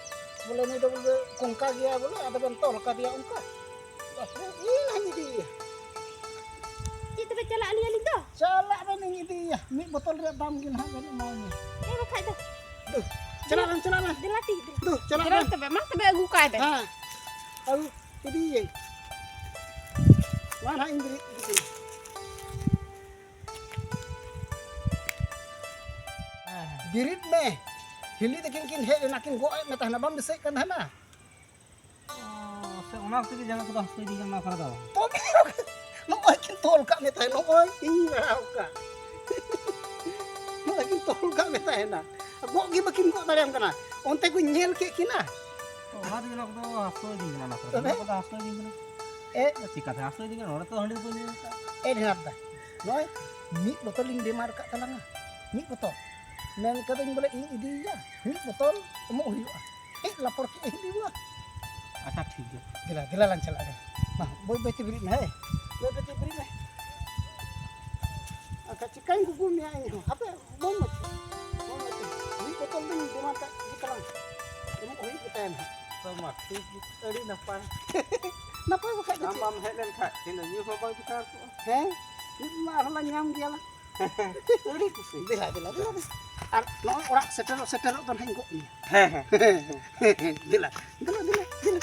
ᱵᱚᱞᱮ ᱱᱩᱭ ᱫᱚ ᱵᱚᱞᱮ ᱠᱚᱝᱠᱟ ᱜᱮᱭᱟ ᱵᱚᱞᱮ, ᱟᱫᱚ ᱵᱮᱱ ᱛᱚᱞ ᱠᱟᱫᱮᱭᱟ ᱚᱱᱠᱟ᱾ ᱵᱟᱯᱨᱮ, ᱤᱧ ᱦᱟᱸᱜ ᱤᱧ ᱤᱫᱤᱭᱮᱭᱟ᱾ ᱪᱮᱫ ᱛᱮᱯᱮ ᱪᱟᱞᱟᱜ ᱟᱹᱞᱤᱧ, ᱟᱹᱞᱤᱧ ᱫᱚ? ᱪᱟᱞᱟᱜ ᱵᱮᱱ, ᱤᱧ ᱤᱫᱤᱭᱮᱭᱟ᱾ ᱢᱤᱫ ᱵᱚᱛᱚᱞ ᱨᱮᱭᱟᱜ ᱫᱟᱢ ᱜᱮ ᱱᱟᱦᱟᱜ ᱵᱮᱱ ᱮᱢᱟᱣᱟᱹᱧᱟ᱾ ᱦᱮᱸ, ᱵᱟᱠᱷᱟᱡ ᱫᱚ᱾ ᱫᱩ, ᱪᱟᱞᱟᱜ ᱵᱮᱱ, ᱪᱟᱞᱟᱜ ᱵᱮᱱ᱾ ᱫᱮᱞᱟ ᱴᱷᱤᱠ, ᱫᱮᱞᱟ᱾ ᱫᱩ, ᱪᱟᱞᱟᱜ ᱫᱮᱞᱟ ᱵᱮᱱ᱾ ᱛᱚᱵᱮ, ᱢᱟ ᱛᱚᱵᱮ ᱟᱹᱜᱩ ᱠᱟᱭ ᱵᱮᱱ᱾ ᱦᱮᱸ, ᱟᱹᱜᱩ ᱤᱫᱤᱭᱮᱭᱟᱹᱧ᱾ ᱢᱟ ᱱᱟᱦᱟᱜ ᱤᱧ ᱵᱮᱨᱮᱫ ᱤᱫᱤ ᱠᱟᱹᱧ᱾ ᱵᱮᱨᱮᱫ ᱢᱮ᱾ ᱦᱤᱞᱤ ᱛᱟᱹᱠᱤᱱ ᱠᱤᱱ ᱦᱮᱡ ᱞᱮᱱᱟ, ᱠᱤᱱ ᱜᱚᱜ ᱮᱫ ᱢᱮ ᱛᱟᱦᱮᱱᱟ, ᱵᱟᱢ ᱫᱤᱥᱟᱹᱭᱮᱫ ᱠᱟᱱ ᱛᱟᱦᱮᱱᱟ? ᱚ, ᱥᱮ ᱚᱱᱟ ᱠᱷᱟᱹᱛᱤᱨ ᱜᱮ ᱡᱟᱸᱜᱟ ᱠᱚᱫᱚ ᱦᱟᱹᱥᱩ ᱤᱫᱤ ᱠᱟᱱᱟ ᱚᱱᱟ ᱠᱚᱨᱮ ᱫᱚ? ᱛᱚᱵᱮ ᱱᱚᱜᱼᱚᱭ ᱠᱤᱱ ᱛᱚᱞ ᱠᱟᱜ ᱢᱮ ᱛᱟᱦᱮᱸᱫ, ᱱᱚᱜᱼᱚᱭ ᱤᱧ ᱞᱟᱲᱟᱣ ᱠᱟᱜ᱾ ᱱᱚᱜᱼᱚᱭ ᱠᱤᱱ ᱛᱚᱞ ᱠᱟᱜ ᱢᱮ ᱛᱟᱦᱮᱱᱟ᱾ ᱜᱚᱜ ᱜᱮ ᱵᱟᱹᱠᱤᱱ ᱜᱚᱜ ᱫᱟᱲᱮᱭᱟᱢ ᱠᱟᱱᱟ᱾ ᱚᱱᱛᱮ ᱠᱚᱧ ᱧᱮᱞ ᱠᱮᱫ ᱠᱤᱱᱟ᱾ ᱛᱚ ᱚᱱᱟ ᱛᱮᱜᱮ ᱱᱚᱣᱟ ᱠᱚᱫᱚ ᱦᱟᱹᱥᱩ ᱤᱫᱤ ᱠᱟᱱᱟ, ᱚᱱᱟ ᱠᱚᱨᱮ ᱫᱚ᱾ ᱛᱚᱵᱮ? ᱱᱚᱣᱟ ᱠᱚᱫᱚ ᱦᱟᱹᱥᱩ ᱤᱫᱤ ᱠᱟᱱᱟ᱾ ᱮ? ᱪᱤᱠᱟᱹᱛᱮ ᱦᱟᱹᱥᱩ ᱤᱫᱤ ᱠᱟᱱᱟ? ᱱᱚᱰᱮ ᱛᱚ ᱦᱟᱺᱰᱤ ᱫᱚ ᱵᱟᱹᱧ ᱧᱩ ᱟᱠᱟᱫ᱾ ᱮ ᱰᱷᱮᱨ ᱫᱟ, ᱱᱚᱜᱼᱚᱭ ᱢᱤᱫ ᱵᱚᱛᱚᱞ ᱤᱧ ᱰᱤᱢᱟᱱᱰ ᱠᱟᱜ ᱛᱟᱞᱟᱝᱟ, ᱢᱤᱫ ᱵᱚᱛᱚᱞ᱾ ᱢᱮᱱ ᱠᱟᱹᱫᱟᱹᱧ ᱵᱚᱞᱮ ᱤᱧ ᱤᱫᱤᱭᱮᱭᱟ, ᱢᱤᱫ ᱵᱚᱛᱚᱞ ᱮᱢᱚᱜ ᱦᱩᱭᱩᱜᱼᱟ᱾ ᱦᱮᱡ ᱞᱟᱯᱚᱲ ᱠᱮᱫ ᱦᱤᱡᱩᱜᱼᱟ᱾ ᱟᱪᱪᱷᱟ, ᱴᱷᱤᱠ ᱜᱮᱭᱟ᱾ ᱫᱮᱞᱟ, ᱫᱮᱞᱟ ᱞᱟᱝ ᱪᱟᱞᱟᱜᱼᱟ᱾ ᱢᱟ, ᱵᱟᱹᱭ ᱵᱟᱹᱭ ᱛᱮ ᱵᱮᱨᱮᱫ ᱢᱮ, ᱦᱮᱸ? ᱵᱟᱹᱭ ᱵᱟᱹᱭ ᱛᱮ ᱵᱮᱨᱮᱫ ᱢᱮ᱾ ᱟᱪᱪᱷᱟ, ᱪᱤᱠᱟᱹᱧ ᱜᱩᱜᱩ ᱢᱮᱭᱟ ᱤᱧ ᱦᱚᱸ? ᱦᱟᱯᱮ, ᱵᱟᱹᱧ ᱢᱚᱪ-, ᱵᱟᱹᱧ ᱢᱚᱪ-, ᱢᱤᱫ ᱵᱚᱛᱚᱞ ᱫᱚᱧ ᱰᱤᱢᱟᱱᱰ ᱠᱟᱜ ᱜᱮ ᱛᱟᱞᱟᱝ᱾ ᱮᱢᱚᱜ ᱦᱩᱭᱩᱜ ᱜᱮ ᱛᱟᱭᱟ ᱱᱟᱦᱟᱜ᱾ ᱛᱚ ᱢᱟ, ᱴᱷᱤᱠ ᱜᱮ, ᱟᱹᱰᱤ ᱱᱟᱯᱟᱭ᱾ ᱱᱟᱯᱟᱭ ᱵᱟᱠᱷᱟᱡ ᱫᱚ ᱟᱢ ᱪᱮᱫ? ᱵᱟᱢ ᱦᱮᱡ ᱞᱮᱱ ᱠᱷᱟᱡ ᱤᱧ ᱫᱚ ᱧᱩ ᱦᱚᱸ ᱵᱟᱝ ᱵᱮᱠᱟᱨ ᱠᱚᱜᱼᱟ᱾ ᱦᱮᱸ, ᱢᱤᱫ ᱢᱟ ᱟᱨᱦᱚᱸ ᱞᱟᱝ ᱧᱟᱢ ᱜᱮᱭᱟ ᱞᱟᱝ᱾ ᱟᱹᱰᱤ ᱠᱩᱥᱤ᱾ ᱫᱮᱞᱟ, ᱫᱮᱞᱟ, ᱫᱮᱞᱟ, ᱫᱮᱞᱟ᱾ ᱟᱨ ᱱᱚᱜᱼᱚᱭ ᱚᱲᱟᱜ ᱥᱮᱴᱮᱨᱚᱜ, ᱥᱮᱴᱮᱨᱚᱜ ᱫᱚ ᱱᱟᱦᱟᱜ ᱤᱧ ᱜᱚᱜ ᱢᱮᱭᱟ᱾ ᱦᱮᱸ, ᱦᱮᱸ᱾ ᱫᱮᱞᱟ, ᱫᱮᱞᱟ, ᱫᱮᱞᱟ, ᱫᱮᱞᱟ᱾